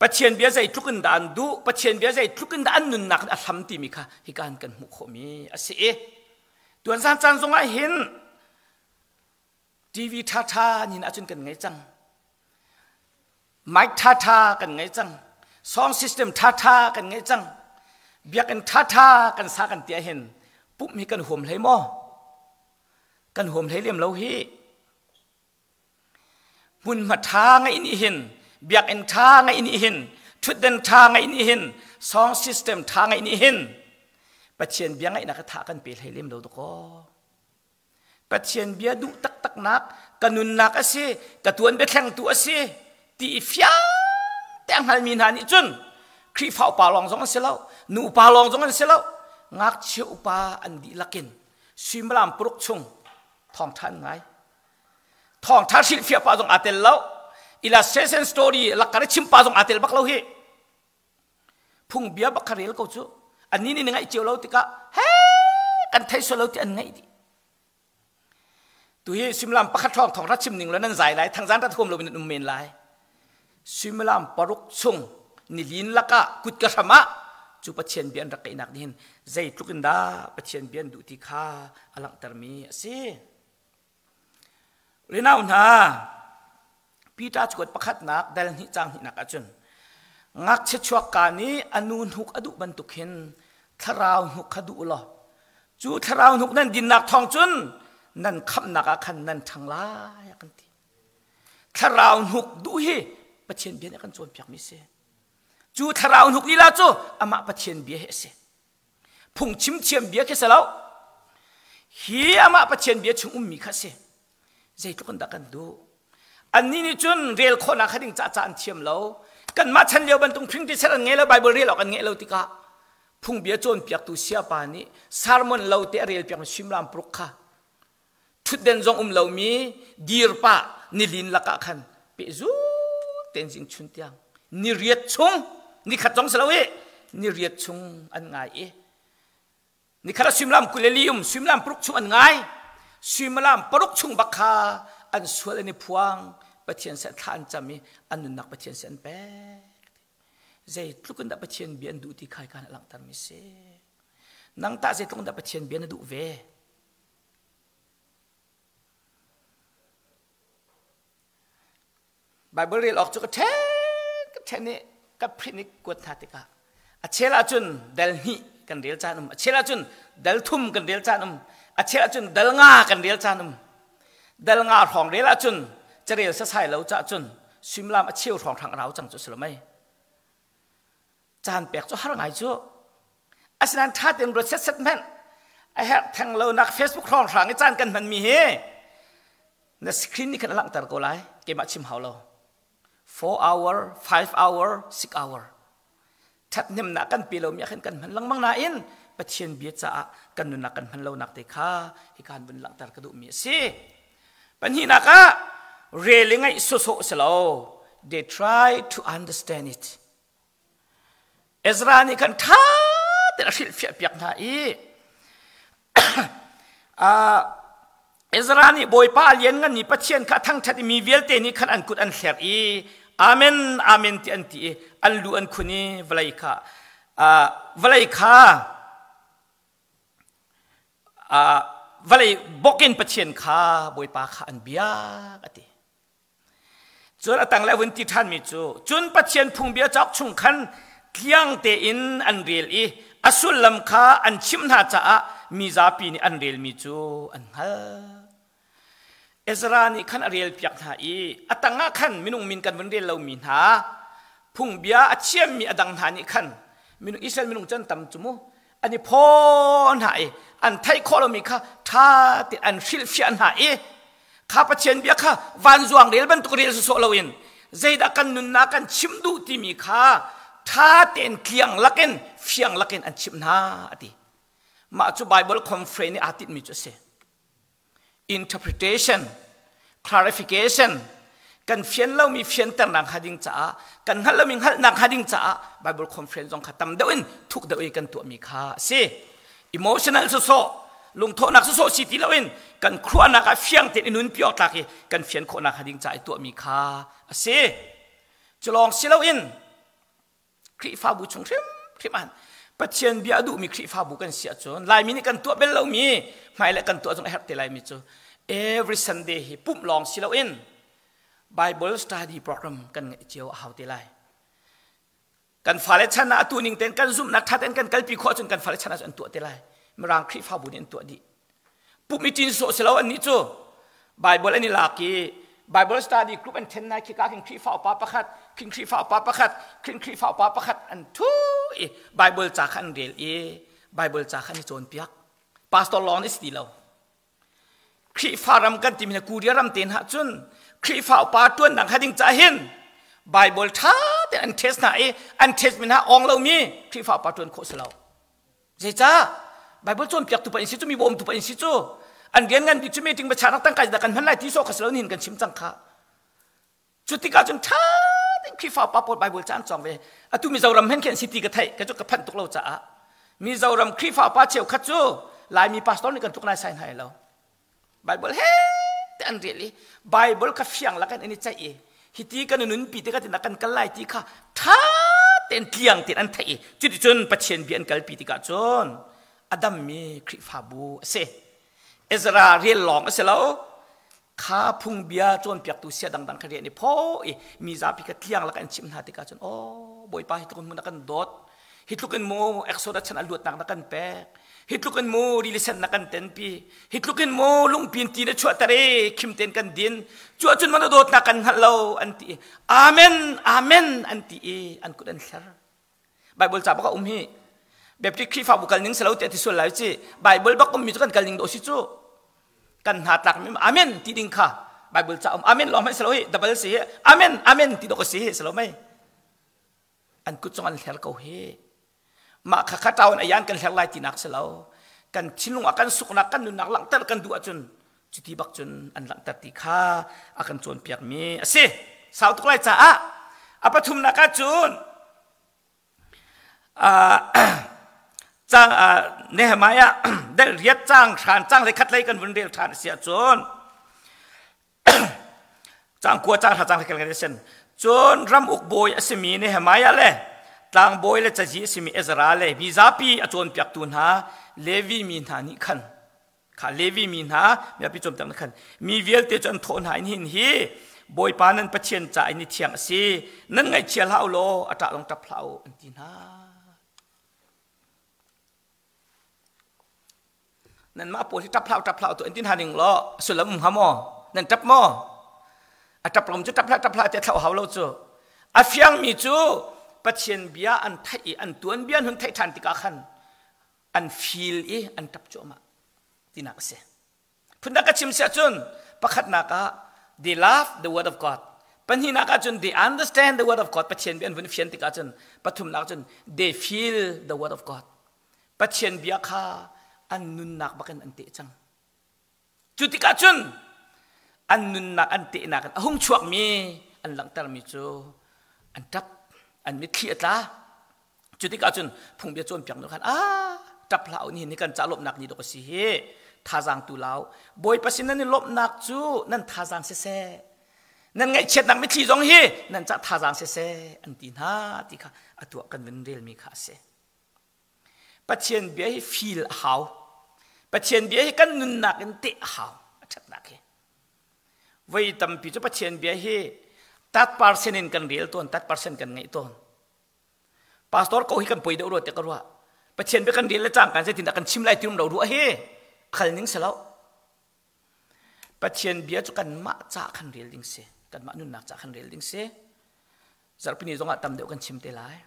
Pathian bia zeitluk in dah an duh, Pathian bia zeitluk in dah an nunnak in a hlam timi kha hika in kan hmuh khawhmi a si i tuan zan caan zongah hin TV ṭhaṭha nin ahcun kan ngei cang. Mic ṭhaṭha kan ngei cang. Song system ṭhaṭha kan ngei cang. Biakinn ṭhaṭha kan sa kan ti ahhin pumh hi kan huam hlei maw? Kan huam hlei lem lo hi. Hmunhma ṭha ngeih nih hin, biakinn ṭha ngeih nih hin, ṭhutden ṭha ngeih nih hin, song system ṭha ngeih nih hin Pathian bia ngaihnak a tha kan pe hlei lem lo dakaw. Pathian bia duh taktaknak ka nunnak a si, ka tuan biathlengtu a si ti i fiang te a hngalmi hna nih cun Khrihfa upa lawng zong an si lo, nu upa lawng zong an si lo, ngakchia upa an dihlak in suimilam paruk chung thawngṭha an ngai. Thawngṭha hrilhfiah pa zong aa tel lo. Illustration story lakkar i chim pa zong aa tel bak lo hi. Phungbia bak kha rel ko cu. Annih nih na ngaih cio lo tikah he kan thei sual lo ti an ngaih dih. Tu hi suimilam pakhat hrawng thawng ra chim ning lo nan zai lai thangzan rat huam lo in nan um men lai. Suimilam paruk chung nilin lakah kut ka hram ah cu Pathian bia an rak kaihnak nih hin zeitluk in dah Pathian bia an duh ti kha a langhtermi a si. Rinau hna, Peter cakuat pakhatnak dal hnih caang hnihnak ahcun ngakchia chuakka nih a nu hnuk a duh bantuk hin thlarau hnuk kha duh u law cu thlarau hnuk nan dinnak thawng cun nan khamhnak ah khan nan ṭhang lai a kan ti. Thlarau hnuk duh hi Pathian bia nih a kan cawnpiakmi a si. Cu thlarau hnuk lila cu amah Pathian bia hi a si. Phungchim thiam bia khi si lo. Hi amah Pathian bia chung ummi kha si. Zeitluk in dah kan duh. Annih nih cun rel khawhnak kha ding ca ca an thiam lo. Kanmah chan lio bantuk phing ti an ngei lo, Bible rel awk an ngeih lo tikah phungbia cawnpiaktu siapa nih sermon lo te a rel piakmi suimilam paruk kha ṭhutden zong um lomi dir pah nilin lakah khan pehzul tein zing chun tiang ni riat chung nikhat zong si lo i ni riat chung an ngai i nikhat ah suimilam 20 le li um suimilam paruk chung an ngai suimilam paruk chung bak kha an sual an i phuang Pathian sin thla an cam i an nunnak Pathian sin an pek zeitluk in dah Pathian bia an duh ti khai kan langhtermi si nang tah zeitluk in dah Pathian bia na duh ve Bible rel awk cu ka ṭhen ka ṭhen i ka print i kuat hna tikah a chel ahcun dal hnih kan rel caan um a chel ahcun dal thum kan rel caan um a chel ahcun dal nga kan rel caan um dal nga hrawng rel ahcun carel sasai lo cah cun suimilam a cheu hrawng hrang rau cang cu si lo mei Caan pek cu har ngai cu. Asinain ṭha tein ruat setset hmanh a herh theng lo nak Facebook hrawnghrang i caan kan hmanmi hi na screen nih khan a langhter ko lai. Keimah chim hau lo. 4 hour, 5 hour, 6 hour. Ṭhathnemnak kan pe lomi ah khan kan hman lengmang nain Pathian bia caah kan nunnak kan hman lonak te kha hika han vun langhter ka duhmi a si. Pahnihnak ah rel i ngaih sawsawh si lo. They try to understand it. Ezra nih khan ṭha tein a hrilhfiahpiak hna i Ezra nih Bawipa a liannganmi Pathian kha a thangṭhat i mi vialte nih khan an kut an hler i Amen, Amen ti an ti i an lu an khun i vawlei kha vawlei kha vawlei bawk in Pathian kha Bawipa kha an biak a ti. Cun a tanglei a vun ti ṭhanmi cu, cun Pathian phungbia cauk chung khan tliang tein an rel i a sullam kha an chimh hna caah mi zapi nih an relmi cu an hngalh. Ezra nih khan a relpiak hna i a tangah khan minung min kan vun rel lomi hna phungbia a thiammi a dang hna nih khan minung Israel minung cu an tam cu mu an i phaw hna i an theih khawh lomi kha ṭha tein an hrilhfiah hna i kha Pathian bia kha vanzuang rel bantuk rel sawsawh loin zeidah kan nunnak kan chim duh timi kha ṭha tein tliang lakin fiang lakin an chimh hna a ti mah cu Bible conference nih aa tinhmi cu a si interpretation clarification. Kan fian lomi fianternak hnga ding caah, kan hngalh lomi hngalhnak hnga ding caah Bible conference zong kha tam deuh in thuk deuh i kan tuahmi kha a si. Emotional sawsawh, lungthawhnak sawsawh si ti loin kan khuanak ah fiang tein i nunpi awk tlak i kan fian khawhnak hnga ding caah i tuahmi kha a si. Cu lawng si loin Khrihfabu chung hrimhrim ah Pathian bia a duhmi Khrihfabu kan si ahcun Laimi nih kan tuah bel lomi hmailei kan tuah zong a herh te laimi cu every Sunday hi pumh lawng si loin Bible study program kan ngeih cio a hau te lai. Kan fale chan ah atu ning tein kan zumhnak ṭha tein kan kalpi khawh ahcun kan fale chan ah cun an tuah te lai. Mirang Khrihfabu nih an tuah dih. Pumh i ṭin sawh si lo annih cu Bible an i lak i Bible study group an ṭhen nai khika khin Khrihfa upa pakhat, khin Khrihfa upa pakhat, khin Khrihfa upa pakhat an ṭhu i Bible ca kha an rel i Bible ca kha an i cawnpiak. Pastor lawng nih si ti lo. Khrihfa ram kan timi Korea ram te hna cun Khrihfa upa ṭuannak hnga ding ca hin Bible ṭha tein an test hna i an test mi hna awng lomi Khrihfa upa ṭuan khawh si lo. Zeicah? Bible cawnpiaktu pa in si cu mi bawmtu pa in si cu an rian ngan bik cu meeting biachahnak tangka dah kan hman lai ti sawh kha si lo nihin kan chim cang kha. Cu tikah cun ṭha tein Khrihfa upa pawl Bible ca an cawng ve. Atu Mizoram hen khi an si ti ka theih ka cu ka phanh tuk lo caah Mizoram Khrihfa upa cheukhat cu Laimi pastor nih kan tluk nai sai hna lo. Bible he te an rel i Bible kha fiang lakin an i ceih i hiti kan nunpi te ka tina kan kal lai ti kha ṭha tein tliang tein an theih i cuticun Pathian bia an kalpi tikah cun a dammi Khrihfabu a si. Ezra rel lawng a si lo. Kha phungbia cawnpiaktu sia dangdang kha rian i phaw i mi zapi kha tliang lak an chimh hna tikah cun aw Bawipa hi tluk in mun a kan dawt hi tluk in mu Exodus chan a luatnak na kan pek hi tluk in mu rili sen na kan tenpi hi tluk in mu lungpin ti na chuahter i khim tein kan din cu ahcun mana dawtnak kan hngalh lo an ti amen amen an ti i an kut an hler Bible ca bak a um hi Baptist Khrihfabu kal ning selo tiah ti sual lai ci Bible bak ummi cu kan kal ning do si cu kan hna tlak mi amen ti ding kha Bible ca um amen lawng hmanh selo hi double si hi amen amen ti dok si hi selo mei an kut zong an hler ko hi mah kha kha ṭaun ayan kan hler lai tinak si lo kan thinlung ah kan suknak kan nunnak langhter kan duh ahcun cuti bak cun an langhter ti kha a kan cawnpiak mi a si sau tuk lai caah a pathumnak ah cun cang Nehemiah del riat cang hran cang le khat lei kan vun rel ṭhan a si ahcun Cang kua cang hla cang kel kan sen. Cun ram uk bawi a simi Nehemiah le tlangbawi le cazi a simi Ezra le mi zapi a cawnpiaktu hna Levi mi hna nih khan kha Levi mi hna miapi cawnpiak na khan mi vialte cu an thawh hna in hin hi Bawipa nan Pathian ca in i thiang a si nan ngaihchia hlah u law a ṭah lawng ṭap hlah u an ti hna. Nanmah pawl hi ṭap hlah ṭap hlah tu an ti hna ning law sullam um hnga maw? Nan ṭap maw? A ṭap rom cu ṭap hlah ṭap hlah tiah thlauh hau lo cu. A fiangmi cu Pathian bia an theih i an tuanbia an hun theih ṭhan tikah khan an feel i an ṭap cuahmah tinak a si. Phundang ka chim si ahcun pakhatnak ah they love the word of God. Pahnihnak ah cun they understand the word of God. Pathian bia an vun fian tikah cun pathumnak cun they feel the word of God. Pathian bia kha an nunnak bakin an teh cang. Cu tikah cun an nunnak an tehnak in a hung chuakmi an langhtermi cu an ṭap, an mitthli a tla. Cu tikah cun phungbia cawnpiak nu khan ah ṭap hlah u nihin ni kan ca lawmhnak ni dawk a si hi thazaang tu lau Bawipa sin nan i lawmhnak cu nan thazaang siseh nan ngaihchiatnak mitthli zong hi nan ca thazaang siseh an ti hna ti kha a tuah kan vun relmi kha a si. Pathian bia hi feel a hau. Pathian bia hi kan nunnak in teh a hau. A ṭhatnak hi. Voi tampi cu Pathian bia hi tat percent in kan rel tawn, tat percent kan ngeih tawn. Pastor ko hi kan poi deuh rua tiah ka ruah. Pathian bia kan rel le cangka zeitindah kan chim lai ti um lo ruah hi khal ning si lo. Pathian bia cu kanmah ca khan rel ding si. Kanmah nunnak ca khan rel ding si. Zarhpini zongah tam deuh kan chim te lai.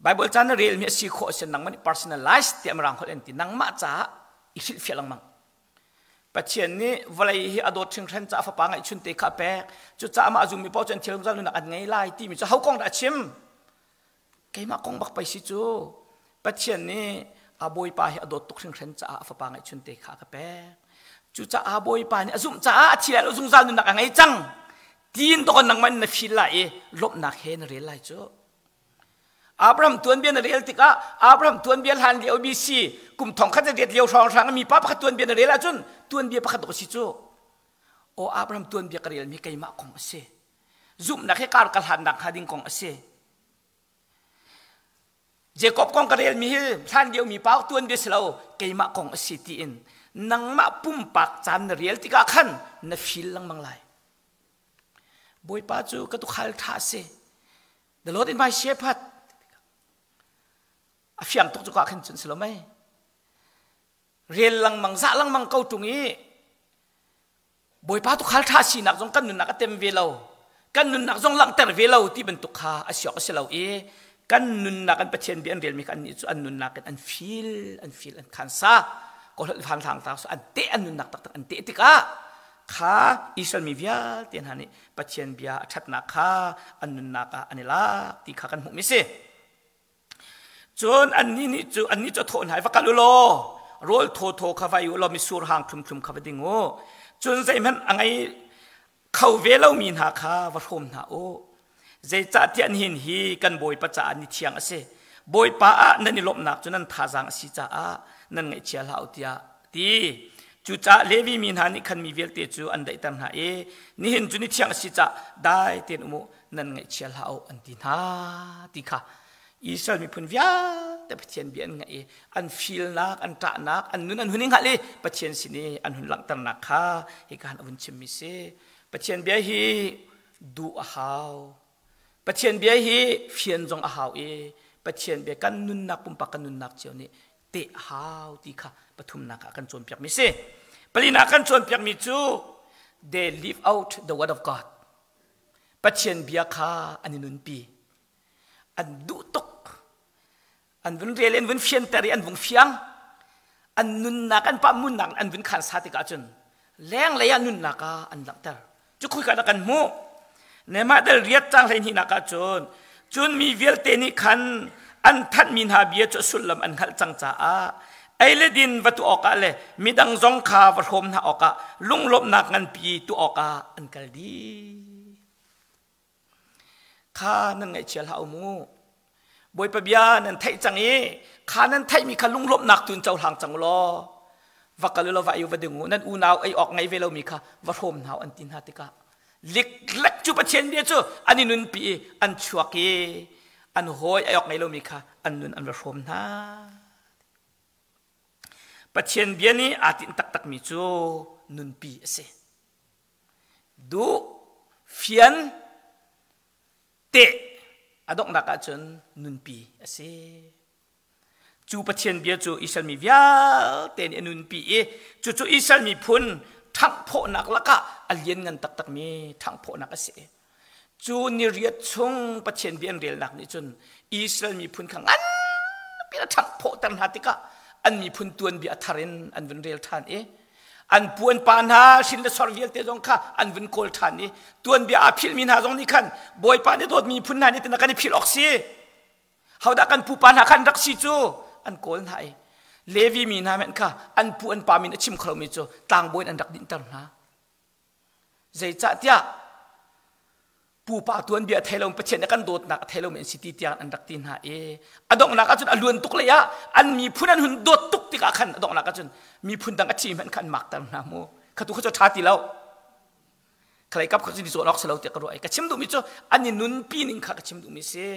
Bible ca na relmi a si khawh a si nangmah nih personalize tiah mirang holh an ti nangmah caah i hrilhfiah lengmang Pathian nih vawlei hi a dawt hringhran caah fapa ngeihchun te kha a pek cucaah amah a zummi paoh cu an thil zungzal nunnak an ngei lai timi cu ho kong dah a chim keimah kong bak pei si cu Pathian nih a bawipa hi a dawt tuk hringhran caah a fapa ngeihchun te kha a ka pek. Cucaah Bawipa nih a zumh caah a thi lai lo zungzal nunnak a ngei cang. Tiin tawk nangmah na feel lai i lawmhnak he na rel lai cu. Abraham tuanbia na rel tikah Abraham tuanbia hlan lio BC kum thong khat riat lio hrawng hrang mi pa pakhat tuanbia na rel ahcun tuanbia pakhat dawh si cu. Aw Abraham tuanbia ka relmi keimah kong a si. Zumhnak he kar ka hlannak hnga ding kong a si. Jacob kong ka relmi hi hlan lio mi pa tuanbia si lo keimah kong a si tiin nangmah pumpak caan na rel tikah khan na feel lengmang lai. Bawipa cu ka tukhal ṭha a si. The Lord is my shepherd. A fiang tuk cu ka khin cun si lo mei. Rel lengmang zah lengmang ko ṭung i Bawipa tukhal ṭha sinak zong kan nunnak a tem ve lo. Kan nunnak zong langhter ve lo ti bantuk kha a si awk a si lo i kan nunnak an Pathian bia an relmi kha annih cu an nunnak in an feel an feel an khansa ko hlan hlang ta an teh an nunnak taktak an teh tikah kha Israel mi vialte hna nih Pathian bia a ṭhatnak kha an nunnak ah an i lak ti kha kan hmuhmi si. Cun annih nih cu annih cu a thawh hna i va kal u law rawl thawthaw kha va ei u law mitsur hang thlumthlum kha va ding u. Cun zeihmanh a ngei kho ve lomi hna kha va hrawm hna u. Zeicahtiah nihin hi kan Bawipa caah ni thiang a si. Bawipa ah nan i lawmhnak cu nan thazaang a si caah nan ngaihchia hlah u tiah ti. Cucaah Levi mi hna nih khan mi vialte cu an daihter hna i nihin cu ni thiang a si caah dai tein um u nan ngaihchia hlah u an ti hna ti kha Israel miphun vialte Pathian bia an ngaih i an filnak an ṭahnak an nun an hun i hngalh i Pathian sin i an hun langhternak kha hika han a vun chimmi si. Pathian bia hi duh a hau. Pathian bia hi fian zong a hau i Pathian bia kan nunnak pumpak kan nunnak cio nih teh a hau ti kha pathumnak ah kan cawnpiakmi si. Palinak kan cawnpiakmi cu they live out the word of God. Pathian bia kha an i nunpi. An duh tuk. An vun rel an vun fianter i an vung fiang. An nunnak an pahmunnak an vun khan sa tikah cun lenglei ah nunnak ah an langhter. Cu khuika dah kan hmuh? Nehemiah dal riat cang 12 nak ah cun cun mi vialte nih khan an thanhmi hna bia cu a sullam an hngalh cang caah ei le din va tuah awkah le midang zong kha va hrawm hna awkah lunglawmhnak nganpi tuah awkah an kal dih. Kha nan ngaihchia hlah u mu. Bawipa bia nan theih cang i kha nan theihmi kha lunglawmhnak tu in cohlang cang u law va kal u law va ei u va ding u nan unau ei awk ngei ve lomi kha va hrawm hna u an ti hna tikah liklek cu Pathian bia cu an i nunpi i an chuak i an hawi ei awk ngei lomi kha an nun an va hrawm hna. Pathian bia nih aa tinh taktakmi cu nunpi a si. Duh, fian, teh a donghnak ahcun nunpi a si. Cu Pathian bia cu Israel mi vialte nih a nunpi i cucu Israel miphun ṭhanghphawhnak lakah a lianngan taktakmi ṭhanghphawhnak a si. Cu niriat chung Pathian bia an relnak nih cun Israel miphun kha nganpi a ṭhanghphawhter hna tikah an miphun tuanbia a thar in an vun rel ṭhan i an pu an pa hna hrin le sor vialte zong kha an vun kawl ṭhan i tuanbia aa philhmi hna zong nih khan Bawipa nih dawtmi miphun hna nih tina kan i philh awk si hodah kan pupa hna khan rak si cu an kawl hna i Levi mi hna hmanh kha an pu an pa min a chim kho mi cu tlangbawi in an rak dinhter hna Zeicahtiah pupa tuanbia a thei lo Pathian nih kan dawtnak a thei lomi an si ti tiang an rak ti hna i a donghnak ahcun a luan tuk lei ah an miphun an hun dawt tuk tikah khan a donghnak ahcun miphun dang a thi hmanh kha an makter hna mu kha tu kha cu ṭha ti lo khalei kap kha cu ni zawn awk si lo tiah ka ruah i ka chim duhmi cu an i nunpi ning kha ka chim duhmi si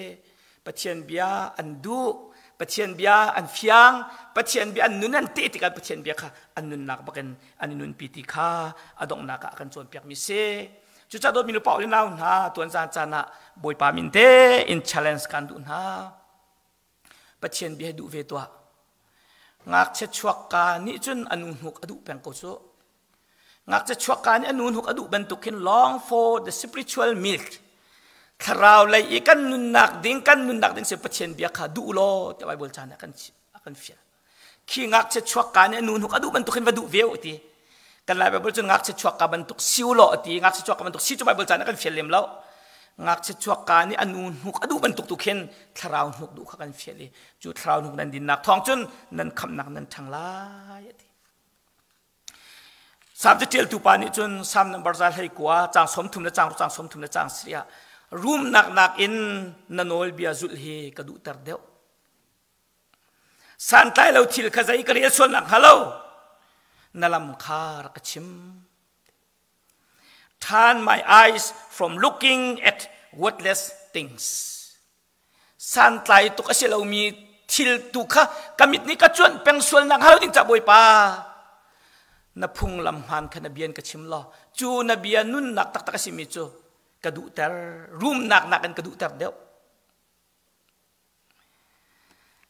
Pathian bia an duh Pathian bia an fiang Pathian bia an nun an teh tikah Pathian bia kha an nunnak bakin an i nunpi ti kha a donghnak ah a kan cawnpiakmi si cucaah dawtmi nu pau le nau hna tuan zan caan ah Bawipa min te in challenge kan duh hna Pathian bia duh ve tuah ngakchia chuakka nih cun a nu hnuk a duh peng ko cu Ngakchia chuakka nih a nu hnuk a duh bantuk khin long for the spiritual milk thlarau lei i kan nunnak ding kan nunnak ding si Pathian bia kha duh law tiah Bible caan ah kan a kan fial. Khi ngakchia chuakka nih a nu hnuk a duh bantuk hin va duh ve u ti. Kan Lai Bible cun ngakchia chuakka bantuk si u law a ti. Ngakchia chuakka bantuk si cu Bible caan ah kan fial lem lo. Ngakchia chuakka nih a nu hnuk a duh bantuk tu khin thlarau hnuk duh kha kan fial i cu thlarau hnuk nan dinnak thawng cun nan khamhnak nan ṭhang lai a ti. Salm caṭialtu pa nih cun Salm number 119 caang 30 le caang ruk caang 30 le caang sarih ah rumnak nakin na nawlbia zulh hi ka duhter deuh. Santlai lo thil kha zei ka rel sualnak hnga lo na lam kha rak ka chim. Turn my eyes from looking at worthless things. Santlai tuk a si lomi thil tu kha ka mit nih ka cuanh peng sualnak hnga lo ding ca Bawipa. Na phunglam hmaan kha na bia in ka chim law cu na bia nunnak taktak a simi cu ka duhter rumnak nakin ka duhter deuh.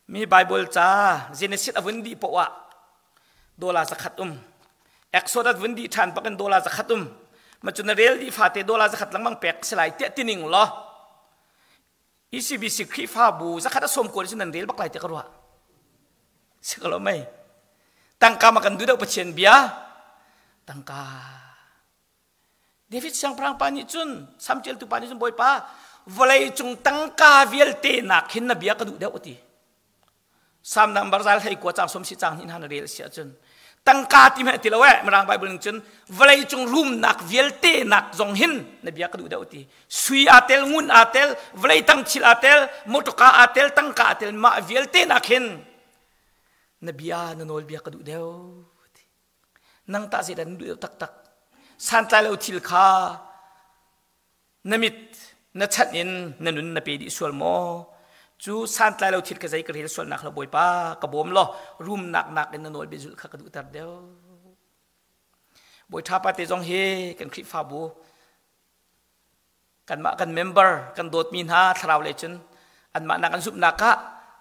Mi Baibal ca Genesis a vun dih poah ah dollar zakhat um. Exodus vun dih ṭhan bakin dollar zakhat um. Ma cu na rel dih fate dollar zakhat lengmang pek si lai tiah tining law ECBC Khrihfabu zakhat a sawm kual cu nan rel bak lai tiah ka ruah. Si ko lo mei. Tangka ma kan duh deuh Pathian bia. Tangka. David siangpahrang pa nih cun samṭialtu pa nih cun Bawipa vawlei cung tangka vialte nak hin na bia ka duh deuh a ti. Salm number zal hlei kua cang som si cang hnih hna na rel si ahcun tangka ti hmanh ti lo eh Mirang Bible ning cun vawlei cung rumnak vialte nak zong hin na bia ka duh deuh ti. Sui aa tel, ngun aa tel, vawlei tang thil aa tel, motorka aa tel, tangka aa tel, mah vialte nak hin na bia na nawl bia ka duh deuh. Nang tah zeidah na duh taktak? Santlai lo thil kha na mit na chanh in na nun na pe dih sual maw? Cu santlai lo thil ka zei ka rel sualnak lo Bawipa ka bawm law rumnak nak in na nawl biazulh kha ka duhter deuh. Bawi ṭha pa te zong hi kan Khrihfabu kanmah kan member kan dawtmi hna thlarau lei cun anmah nak an zumhnak ah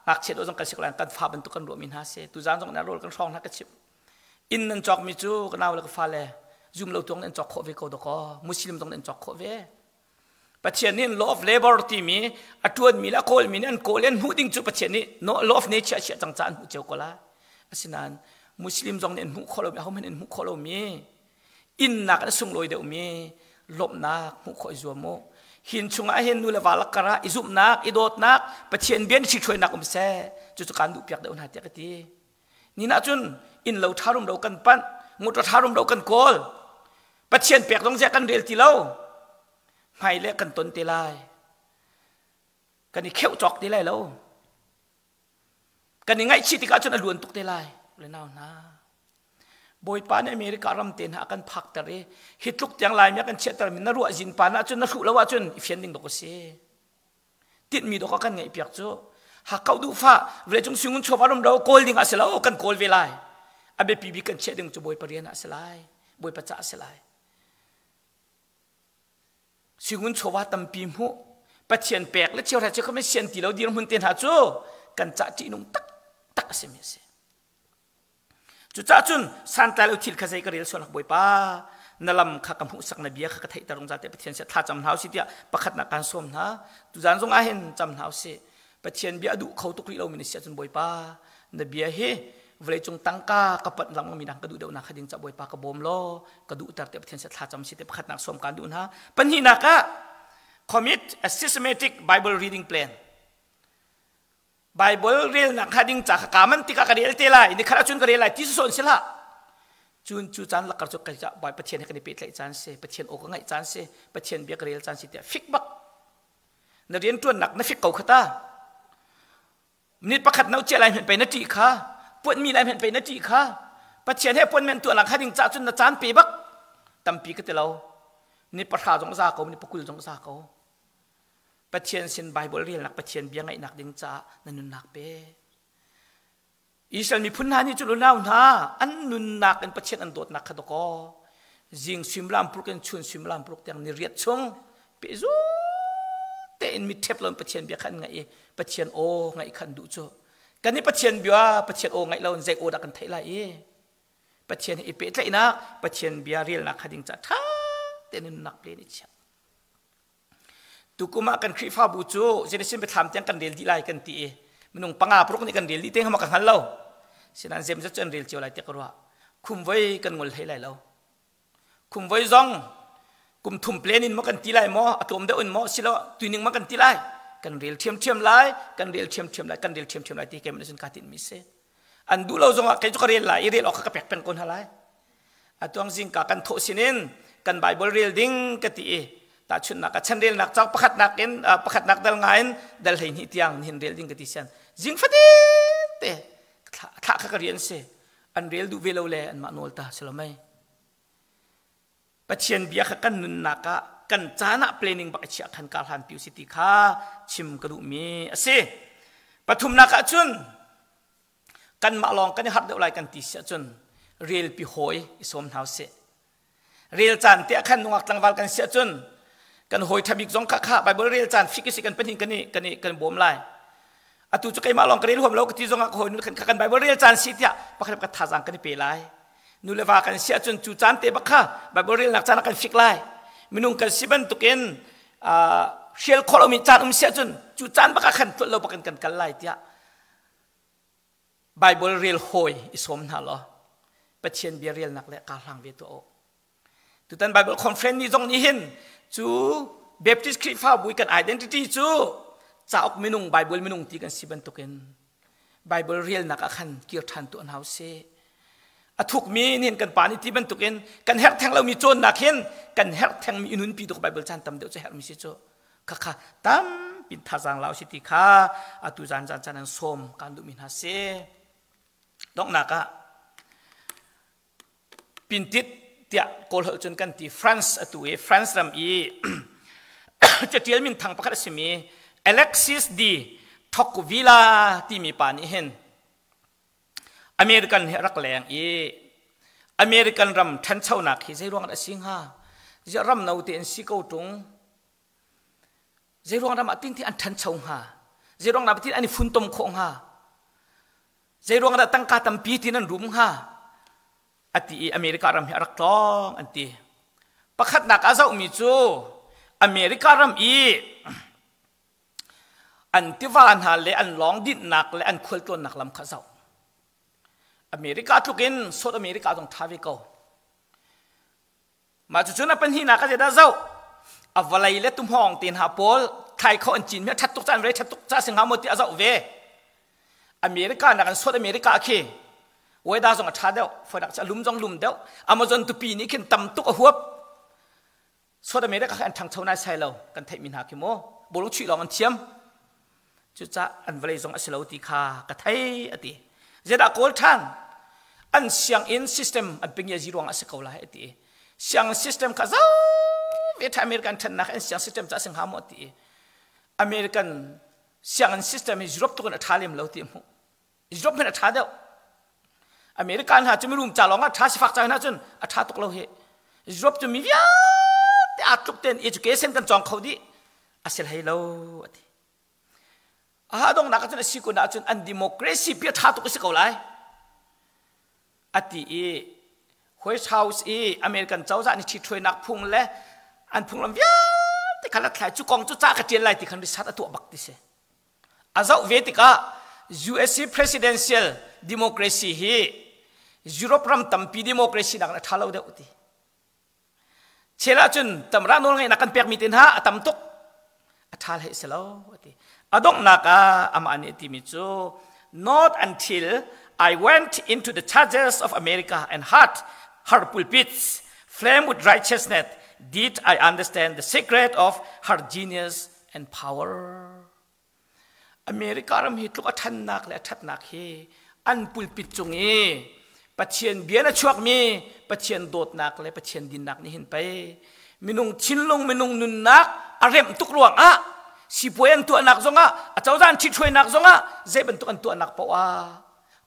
ngakchia dawh zong kan si ko lai kan fa bantuk kan ruahmi hna si tuzaan zong na rawl kan hrawng hna ka chimh inn nan cawkmi cu ka nau le ka fale zum lo tuang nan cawk khawh ve ko dakaw muslim zong nan cawk khawh ve Pathian nih law of labor timi a tuanmi le a kawlmi nih an kawl an hmuh ding cu Pathian nih law of nature chia cang ca an hmuh cio ko la asinain muslim zong nih an hmuh khawh lomi ahohmanh an hmuh khawh lomi innak an sunglawi deuhmi lawmhnak hmuh khawh i zuam u hin chungah hin nu le va lakkar ah i zumhnak i dawtnak Pathian bia ṭhithruainak um seh cucu kaan duh piak deuh hna tiah ka ti ni nah cun inn lo ṭha rum lo kan panh motor ṭha rum lo kan kawl Pathian pek zong ziah kan rel ti lo hmai le kan ton te lai kan i kheuh cawk te lai lo Kan i ngaihchih tikah cun a luan tuk te lai. Le nau hna. Bawipa nih America ram te hna a kan phakter i hi tluk tiang Laimi a kan chiahter mi na ruah zin pa na cun na hruh lo ahcun i fian ding dok a si. Tinhmi dok a kan ngeih piak cu. Hakkauh duh fa vawleicung singun chuap a rum lo kawl ding ah si lo kan kawl ve lai. A biapi bik kan chiah ding cu Bawipa rian ah a si lai. Bawipa ca a si lai. Singun chawva tampi hmuh Pathian pek le cheuhra cheukhat men sian ti lo dirhmun te hna cu kan cah ṭihnung taktak a simi a si. Cucaah cun santlai lo thil kha zei ka rel sual Bawipa na lam kha ka hmuhsak na bia kha ka theihter zungzal te Pathian sia thla cam hna usih tiah pakhatnak kaan sawm hna tuzaan zong ah hin cam hna usih Pathian bia a duh kho tuk rih lomi na si ahcun Bawipa na bia hi vawleicung tangka ka panh lengmang mi dang ka duh deuhnak kha ding ca Bawipa ka bawm law ka duhter te Pathian sia thlacam si te pakhatnak sawm kaan duh hna pahnihnak ah commit a systematic Bible reading plan Bible relnak kha ding ca kha ka man tikah ka rel te lai ni khat ahcun ka rel lai ti sawn si hlah cun cu caan lakar cu kai ca Pathian he kan i pehtlaih caan si Pathian aw ka ngaih caan si Pathian bia ka rel caan si tiah fik bak na rianṭuannak na fik ko kha ta minute pakhat no cia lai hmenh pei na ṭih kha puanmi lai hmenh pei na ṭih kha Pathian he appointment tuah nak kha ding ca cun na caan pe bak tampi ka ti lo ni pahra zong za ko ni pakul zong za ko Pathian sin Bible relnak Pathian bia ngaihnak ding caah na nunnak pe Israel miphun hna nih cun unau hna an nunnak in Pathian an dawtnak kha dawkaw zing suimilam paruk in chun suimilam paruk tiang ni riat chung pehzul tein mitṭhep lo in Pathian bia kha an ngaih i Pathian aw ngaih kha an duh cu kan i Pathian bia Pathian aw ngaih lo in zei aw dah kan theih lai i Pathian he i pehtlaihnak Pathian bia relnak kha ding ca ṭha tein nunnak plen i chiah Tukum ah kan Khrihfabu cu Genesis biathlam tiang kan rel dih lai kan ti i minung panga paruk nih kan rel dih te hnga ka hngal lo. Sinain zemzat cu an rel cio lai tiah ka ruah. Khumvoi kan ngol hlei lai lo. Khumvoi zong kum thum plan in maw kan ti lai maw a tlawm deuh in maw silo tuining maw kan ti lai kan rel ṭhiamṭhiam lai kan rel ṭhiamṭhiam lai kan rel ṭhiamṭhiam lai ti keimah nih cun kaa tinhmi si. An duh lo zongah kei cu ka rel lai i rel awk kha ka pek peng ko hna lai. Atuang zingka kan thawh sinin kan Bible rel ding ka ti i tahchunhnak ah chanrelnak cauk pakhatnak in pakhatnak dal nga in dal 12 tiang nihin rel ding ka ti sian zing fatin te thlah kha ka rian si an rel duh ve lo le anmah nawl ta si lo mei Pathian bia kha kan nunnak ah kan caan ah planning bak i chiah khan ka hlan pi si ti kha chim ka duhmi a si. Pathumnak ah cun kanmah lawng kan i harh deuh lai kan ti si ahcun relpi hawi i sawm hna usih. Rel caan te ah khan nungak tlangval kan si ahcun kan hawi ṭha bik zong kha kha Bible rel caan fik si kan pahnih kan i kan i kan bawm lai. Atu cu keimah lawng ka rel huam lo ka ti zong ah ka hawi nu khan kan Bible rel caan si tiah pakhat pakhat thazaang kan i pe lai. Nu le va kan si ahcun cu caan te bak kha Bible relnak caan ah kan fik lai. Minung kan si bantukin hrial khawh lomi caan um si ahcun cu caan bak ah khan tlolh lo bakin kan kal lai tiah Bible rel hawi i sawm hna law Pathian bia relnak le kaa hlang ve tuah u. Tutan Bible conference ni zong nih hin cu Baptist Khrihfabu kan identity cu cauk minung Bible minung ti kan si bantukin Bible relnak ah khan kir ṭhan tuah hna usih. A thukmi nihin kan pa nih ti bantukin kan herh theng lomi cawnnak hin kan herh thengmi i nunpi tuk Bible caan tam deuh cu herhmi si cu khakha tampi thazaang la usih ti kha atu zan zan caan an sawm kan duhmi hna si. Donghnak ah Pintit tiah Kawl holh cun kan ti France atu i France ram i catial minthang pakhat a simi Alexis de Tocqueville timi pa nih hin American hi a rak leng i American ram ṭhanchonak hi zeiruang dah a si hnga? Ziah ram no te an si ko ṭung? Zeiruang ram ah tin ti an ṭhancho hnga? Zeiruang ram tin an i funtom khawh hnga? Zeiruang dah tangka tampi tin an rum hnga? A ti i America ram hi a rak tlawng an ti. Pakhatnak a zohmi cu America ram i an tiva hna le an lawng dinhnak le an khualtlawnnak lam kha zoh. America tluk in South America zong ṭha ve ko. Mah cucun a pahnihnak a zeidah zoh a vawlei le tuhmawng te hna pawl thlai kho an cin mi a ṭhat tuk caan vawlei ṭhat tuk ca si hnga maw ti a zoh ve. America nak in South America khi weather zong a ṭha deuh, foinak a lum zong lum deuh. Amazon tupi nih khin tam tuk a huap. South America kha an ṭhangcho nai sai lo kan theihmi hna khi mu bawlung chuih lawng an thiam. Cucah an vawlei zong a si lo ti kha ka thei a ti. Zeidah kawl ṭhan? An sianginn system an pingiazi ruang a si ko lai a ti. Sianginn system kha zau ve ṭha American ṭhannak an siang system cu a si hnga maw a ti. American sianginn system hi Europe tuk in a ṭha lem lo ti a hmuh. Europe hmanh a ṭha deuh. America hna cu mirum ca lawng ah ṭha sifak ca hna cun a ṭha tuk lo hi. Europe cu mi vialte aa tluk tein education kan cawng kho dih a si hlei lo a ti. A donghnak ahcun a si kun ahcun an democracy pi a ṭha tuk a si ko lai a ti i White House i American cozah nih ṭhithruainak phung le an phunglam vialte kha hlathlai cu kong cu ca ka ṭial lai ti khan research a tuah bak ti si. A zoh ve tikah USA presidential democracy hi Europe ram tampi democracy nakin a ṭha lo deuh ti. Chel ahcun tamra nawlngeihnak kan pekmi te hna a tam tuk. A ṭha hlei si lo a ti. A donghnak ah amah nih a timi cu not until I went into the churches of America and heard her pulpits flame with righteousness did I understand the secret of her genius and power. America ram hi tluk a ṭhannak le a ṭhatnak hi an pulpit cung i Pathian bia na chuakmi Pathian dawtnak le Pathian dinnak nih hin pei minung thinlung minung nunnak a remh tuk ruangah sipuai an tuahnak zongah a cozah an ṭhithruainak zongah zei bantuk an tuahnak paoh ah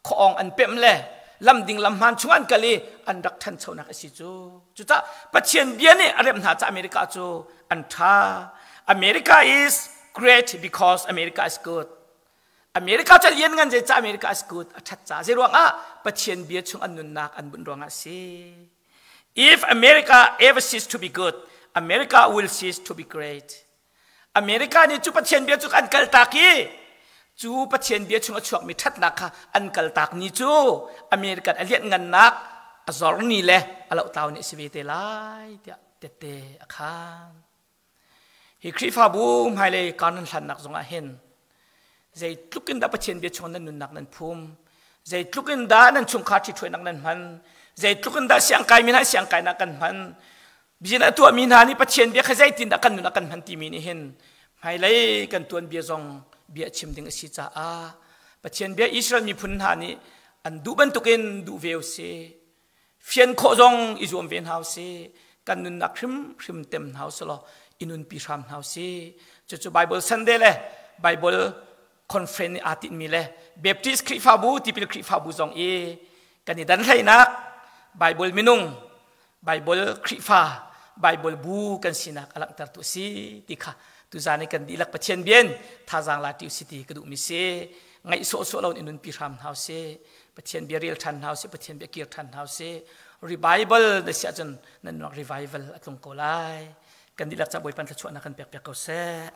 khuaawng an pemh le lam ding lam hmaan chung an kal i an rak ṭhanchonak a si cu cucah Pathian bia nih a remh hna ca America cu an ṭha America is great because America is good America cu lian ngan zei ca America is good a ṭhat ca zei ruangah Pathian bia chung an nunnak an bunh ruangah a si If America ever cease to be good America will cease to be great America nih cu Pathian bia cu an kaltak i cu Pathian bia chung a chuakmi ṭhatnak kha an kaltak ni cu American a lianhngannak a zor ni le a lohtlau ni a si ve te lai tiah tette a khaan. Hi Khrihfabu hmailei kar nan hlannak zongah hin zeitluk in dah Pathian bia chung nan nunnak nan phum? Zeitluk in dah nan chungkhar ṭhithruainak nan hman? Zeitluk in dah siangkai mi hna siangkainak kan hman? Bian a tuahmi hna nih Pathian bia kha zeitindah kan nun ah kan hman timi nih hin hmailei kan tuan bia zong bia chim ding a si caah Pathian bia Israel miphun hna nih an duh bantukin duh ve usih. Fian khawh zong i zuam ve hna usih. Kan nunnak hrimhrim tem hna usih law i nunpi hram hna usih. Cucu Bible Sunday le Bible conference nih aa tinhmi le Baptist Khrihfabu, Tipil Khrihfabu zong i kan i dan hleinak Bible minung, Bible Khrihfa, Bible bu kan sinak a langhtertu a si ti kha tuzan i kan dihlak Pathian bian thazaang la ti usih ti ka duhmi si. Ngaih sawhsawh lo in i nunpi hram hna usih. Pathian bia rel ṭhan hna usih, Pathian bia kir ṭhan hna usih. Revival na si ahcun nan nuak revival a tlung ko lai. Kan dihlak ca Bawipa thluachuahnak kan pek piak ko seh.